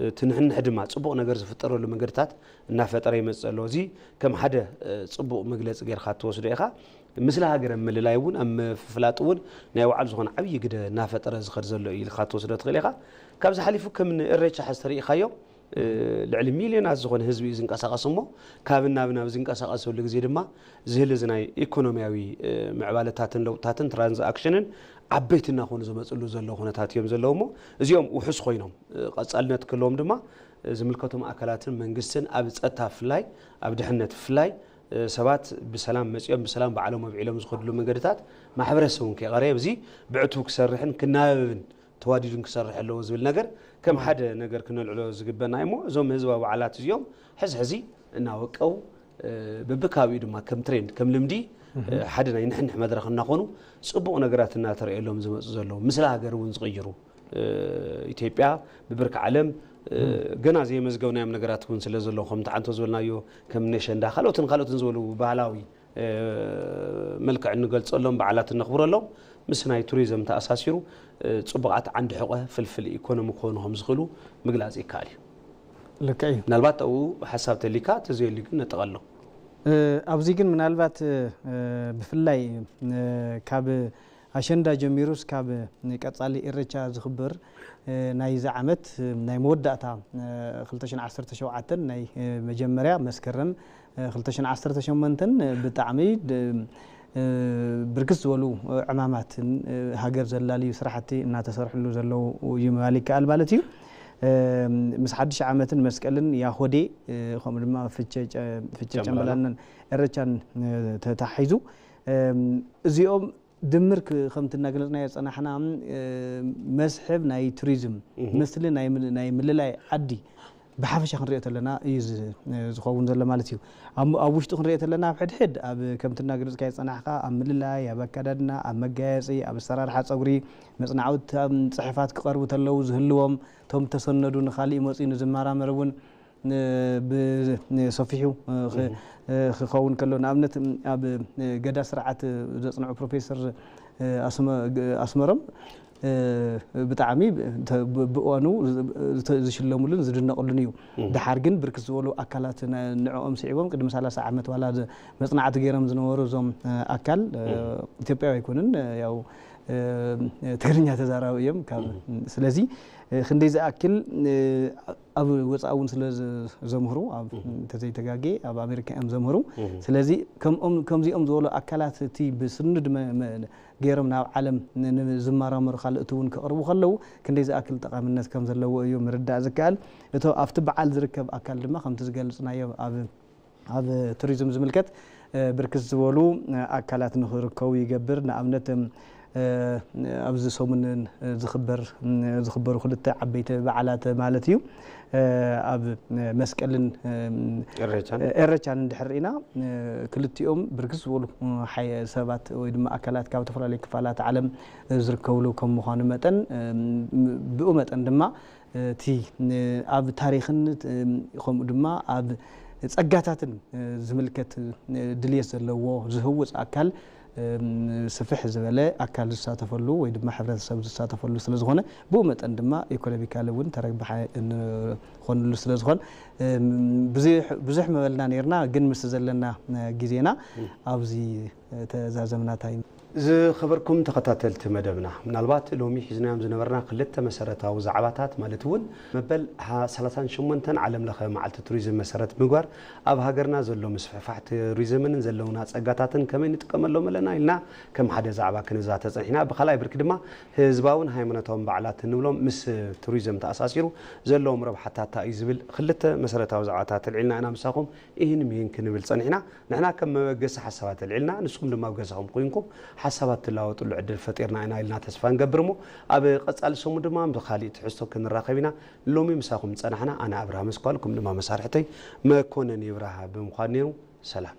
እቲ ንሕንሕ ድማ ፅቡቕ ነገር ዝፍጠረሉ መንገድታት እናፈጠረ ይመፅእ ኣሎ። እዚ ከም ሓደ ፅቡቕ መግለፂ ጌርካ ትወስዶ ኢኻ። ምስለ ሃገረ ምልላይ እውን ኣብ ምፍላጥ እውን ናይ ባዕሉ ዝኾነ ዓብዪ ግደ እናፈጠረ ዝኸድ ዘሎ እዩ ኢልካ ትወስዶ ትኽእል ኢኻ። ካብዚ ሓሊፉ ከም ንእሬቻ ሕዚ ተሪኢኻዮ ልዕሊ ሚልዮናት ዝኾነ ህዝቢ እዩ ዝንቀሳቐስ እሞ ካብን ናብን ኣብ ዝንቀሳቐሰሉ ግዜ ድማ ዝህሊ እዚ ናይ ኢኮኖሚያዊ ምዕባለታትን ለውጥታትን ትራንዛክሽንን ዓበይቲ እናኾኑ ዝመፅሉ ዘለዉ ኩነታት እዮም ዘለዉ እሞ እዚኦም ውሑስ ኮይኖም ቀፃልነት ክህልዎም ድማ ዝምልከቶም ኣካላትን መንግስትን ኣብ ጸጥታ ብፍላይ ኣብ ድሕነት ብፍላይ ሰባት ብሰላም መፂኦም ብሰላም ባዕሎም ኣብዒሎም ዝኸድሉ መንገድታት ማሕበረሰብ እውን ከይቐረየ ኣብዚ ብዕቱብ ክሰርሕን ክናበብን ተዋዲዱን ክሰርሕ ኣለዎ ዝብል ነገር ከም ሓደ ነገር ክነልዕሎ ዝግበና እሞ እዞም ህዝባዊ በዓላት እዚኦም ሕዚ ሕዚ እናወቀው በብከባቢኡ ድማ ከም ትሬንድ ከም ልምዲ ሓደ ናይ ንሕንሕ መድረኽ እናኾኑ ፅቡቕ ነገራት እናተረእየሎም ዝመፁ ዘለዉ ምስለ ሃገር እውን ዝቕይሩ ኢትዮጵያ ብብርኪ ዓለም ገና ዘየመዝገብናዮም ነገራት እውን ስለ ዘለዉ ከምቲ ዓንቶ ዝበልናዮ ከም ነሸንዳ ካልኦትን ካልኦትን ዝበሉ ባህላዊ መልክዕ እንገልፀሎም በዓላት እነኽብረሎም ምስ ናይ ቱሪዝም ተኣሳሲሩ፣ እ፣ ጽቡቓት ዓንዲ ሕቖ ፍልፍል ኢኮኖሚ ክኾኑ ከም ዝኽእሉ ምግላጽ ይከኣል እዩ። ልክዕ እዩ። ምናልባት ኣብኡ ሓሳብ ተሊካ፣ ተዘየልዩ ግን ነጠቐሎ። እ፣ ኣብዚ ግን ምናልባት፣ እ፣ ብፍላይ፣ እ፣ ካብ ኣሸንዳ ጀሚሩስ ካብ ቀጻሊ ኢሬቻ ዝኽበር፣ እ፣ ናይዚ ዓመት፣ እ፣ ናይ መወዳእታ፣ እ፣ ክልተ ሽሕን ዓሰርተ ሸውዓተን ናይ፣ እ፣ መጀመርያ መስከረም፣ እ፣ ክልተ ሽሕን ዓሰርተ ሸሞንተን ብጣዕሚ ድ-፣ እ፣ ብርክት ዝበሉ ዕማማትን፣ እ፣ ሃገር ዘላልዩ ስራሕቲ እናተሰርሕሉ ዘለዉ እዩ ምባል ይከኣል ማለት እዩ። እ፣ ምስ ሓድሽ ዓመትን መስቀልን ያሆዴ፣ እ፣ ከምኡ ድማ ፍቼ ጨ-፣ ፍቼ ጨምበላላ። ጨምበላላን ኤረቻን፣ እ፣ ተታሒዙ፣ እ፣ እዚኦም ድምር ክ-፣ ከምቲ እናገለጽናዮ ዝጸናሕና፣ እ፣ መስሕብ ናይ ቱሪዝም፣ እህ። መስሊ ናይ ምል-፣ ናይ ምልላይ ዓዲ ብሓፈሻ ክንሪኦ ተለና እዩ ዝ-፣ ዝኸውን ዘሎ ማለት እዩ። ኣብ፣ ኣብ ውሽጡ ክንሪኦ ተለና ኣብ ሕድሕድ ኣብ ከምቲ እናገለጽካዮ ዝጸናሕካ ኣብ ምልላይ፣ ኣብ ኣከዳድና፣ ኣብ መጋየጺ፣ ኣብ ኣሰራርሓ ጸጉሪ፣ መጽናዕቲ ኣብ ጽሑፋት ክቐርቡ ተለዉ ዝህልዎም፣ እቶም ተሰነዱ ንኻሊእ መጺኡ ንዝመራመር እውን ን-፣ ብ-፣ ንሰፊሑ፣ እ፣ ኽ-፣ እህ። እ፣ ክኸውን ከሎ፣ ንኣብነት፣ ም፣ ኣብ፣ እ፣ ገዳ ስርዓት ዘጽንዑ ፕሮፌሰር፣ እ፣ ኣስመ-፣ ግ-፣ ኣስመሮም፣ እ፣ ብጣዕሚ ተ-፣ ብ-፣ ብእዋኑ ዝ-፣ ዝተ-፣ ዝሽለሙሉን ዝድነቕሉን እዩ። እህ። ደሓር ግን ብርክት ዝበሉ ኣካላት ነ-፣ ንዕኦም ስዒቦም ቅድሚ ሰላሳ ዓመት ዋላ ዝ-፣ መጽናዕቲ ገይሮም ዝነበሩ እዞም፣ እ፣ ኣካል፣ እ፣ እህ። ኢትዮጵያዊ ኣይኮኑን፣ እ፣ ያው፣ እ፣ ትግርኛ ተዛራቢ እዮም። ካብ፣ እህ። ስለዚ፣ እ፣ ክንደይ ዝኣክል፣ እ፣ ኣብ ወጻኢ እውን ስለ ዝ-፣ ዘምህሩ፣ ኣብ፣ እህ። እንተዘይተጋጌ ኣብ ኣሜሪካ እዮም ዘምህሩ። እህ። ስለዚ ከምኦም፣ ከምዚኦም ዝበሉ ኣካላት እቲ ብስኑድ መ-፣ መ-፣ ገይሮም ናብ ዓለም ን-፣ ንዝመራመሩ ካልእቲ እውን ክቐርቡ ከለዉ ክንደይ ዝኣክል ጠቓምነት ከም ዘለዎ እዩ ምርዳእ ዝከኣል። እቶ ኣብቲ በዓል ዝርከብ ኣካል ድማ ከምቲ ዝገልጽናዮ ኣብ፣ ኣብ ቱሪዝም ዝምልከት፣ እ፣ ብርክት ዝበሉ፣ እ፣ ኣካላት ንኽርከቡ ይገብር። ንኣብነት፣ እም፣ እ፣ ኣብዚ ሰሙን፣ እ፣ ዝኽበር፣ እ፣ ዝኽበሩ ክልተ ዓበይቲ በዓላት ማለት እዩ። እ፣ ኣብ፣ እ፣ መስቀልን፣ እም፣ ኢሬቻን። እ፣ ኢሬቻን እንድሕር ርኢና፣ እ፣ ክልቲኦም ብርክት ዝበሉ፣ እ፣ ሓይ-፣ ሰባት ወይ ድማ ኣካላት ካብ ዝተፈላለዩ ክፋላት ዓለም፣ እ፣ ዝርከብሉ ከም ምዃኑ መጠን፣ እም፣ ብኡ መጠን ድማ እቲ ን-፣ ኣብ ታሪኽን፣ እ፣ ከምኡ ድማ ኣብ ጸጋታትን፣ እ፣ ዝምልከት፣ እ፣ ድልየት ዘለዎ ዝህውጽ ኣካል፣ እም፣ ስፍሕ ዝበለ ኣካል ዝሳተፈሉ ወይ ድማ ሕብረተሰብ ዝሳተፈሉ ስለ ዝኾነ፣ ብኡ መጠን ድማ ኢኮኖሚካሊ እውን ተረባሒ እንኾንሉ ስለ ዝኾን፣ እም፣ ብዙሕ፣ ብዙሕ ምበልና ነይርና፣ ግን ምስ ዘለና፣ እ፣ ግዜና እም። ኣብዚ ተዛዘምና እንታይ። ዝኸበርኩም ተኸታተልቲ መደብና፣ ምናልባት ሎሚ ሒዝናዮም ዝነበርና ክልተ መሰረታዊ ዛዕባታት፣ ማለት እውን መበል ሃ-፣ ሰላሳን ሸሞንተን ዓለም ለኸ መዓልቲ ቱሪዝም መሰረት ምግባር ኣብ ሃገርና ዘሎ ምስፍሕፋሕ ቱሪዝምን ዘለውና ጸጋታትን ከመይ ንጥቀመሎም ኣለና ኢልና ከም ሓደ ዛዕባ ክንዛተ ጸኒሕና። ብኻልኣይ ብርኪ ድማ ህዝባውን ሃይማኖታውን በዓላት እንብሎም ምስ ቱሪዝም ተኣሳሲሩ ዘለዎም ረብሓታት እንታይ እዩ ዝብል ክልተ መሰረታዊ ዛዕባታት ኣልዒልና ኢና ምሳኹም ይህን ምሂን ክንብል ጸኒሕና። ንሕና ከም መበገሲ ሓሳባት ኣልዒልና፣ ንስኹም ድማ ኣብ ገዛኹም ኮይንኩም ሓሳባት ትለዋወጥሉ ዕድል ፈጢርና ኢና ኢልና ተስፋ ንገብር እሞ፣ ኣብ ቀጻሊ ሰሙን ድማ ብኻሊእ ትሕዝቶ ክንራኸብ ኢና። ሎሚ ምሳኹም ዝጸናሕና ኣነ ኣብርሃም ኣስኳል፣ ከም ድማ መሳርሕተይ መኮነን ይብራህ ብምዃን ነይሩ። ሰላም።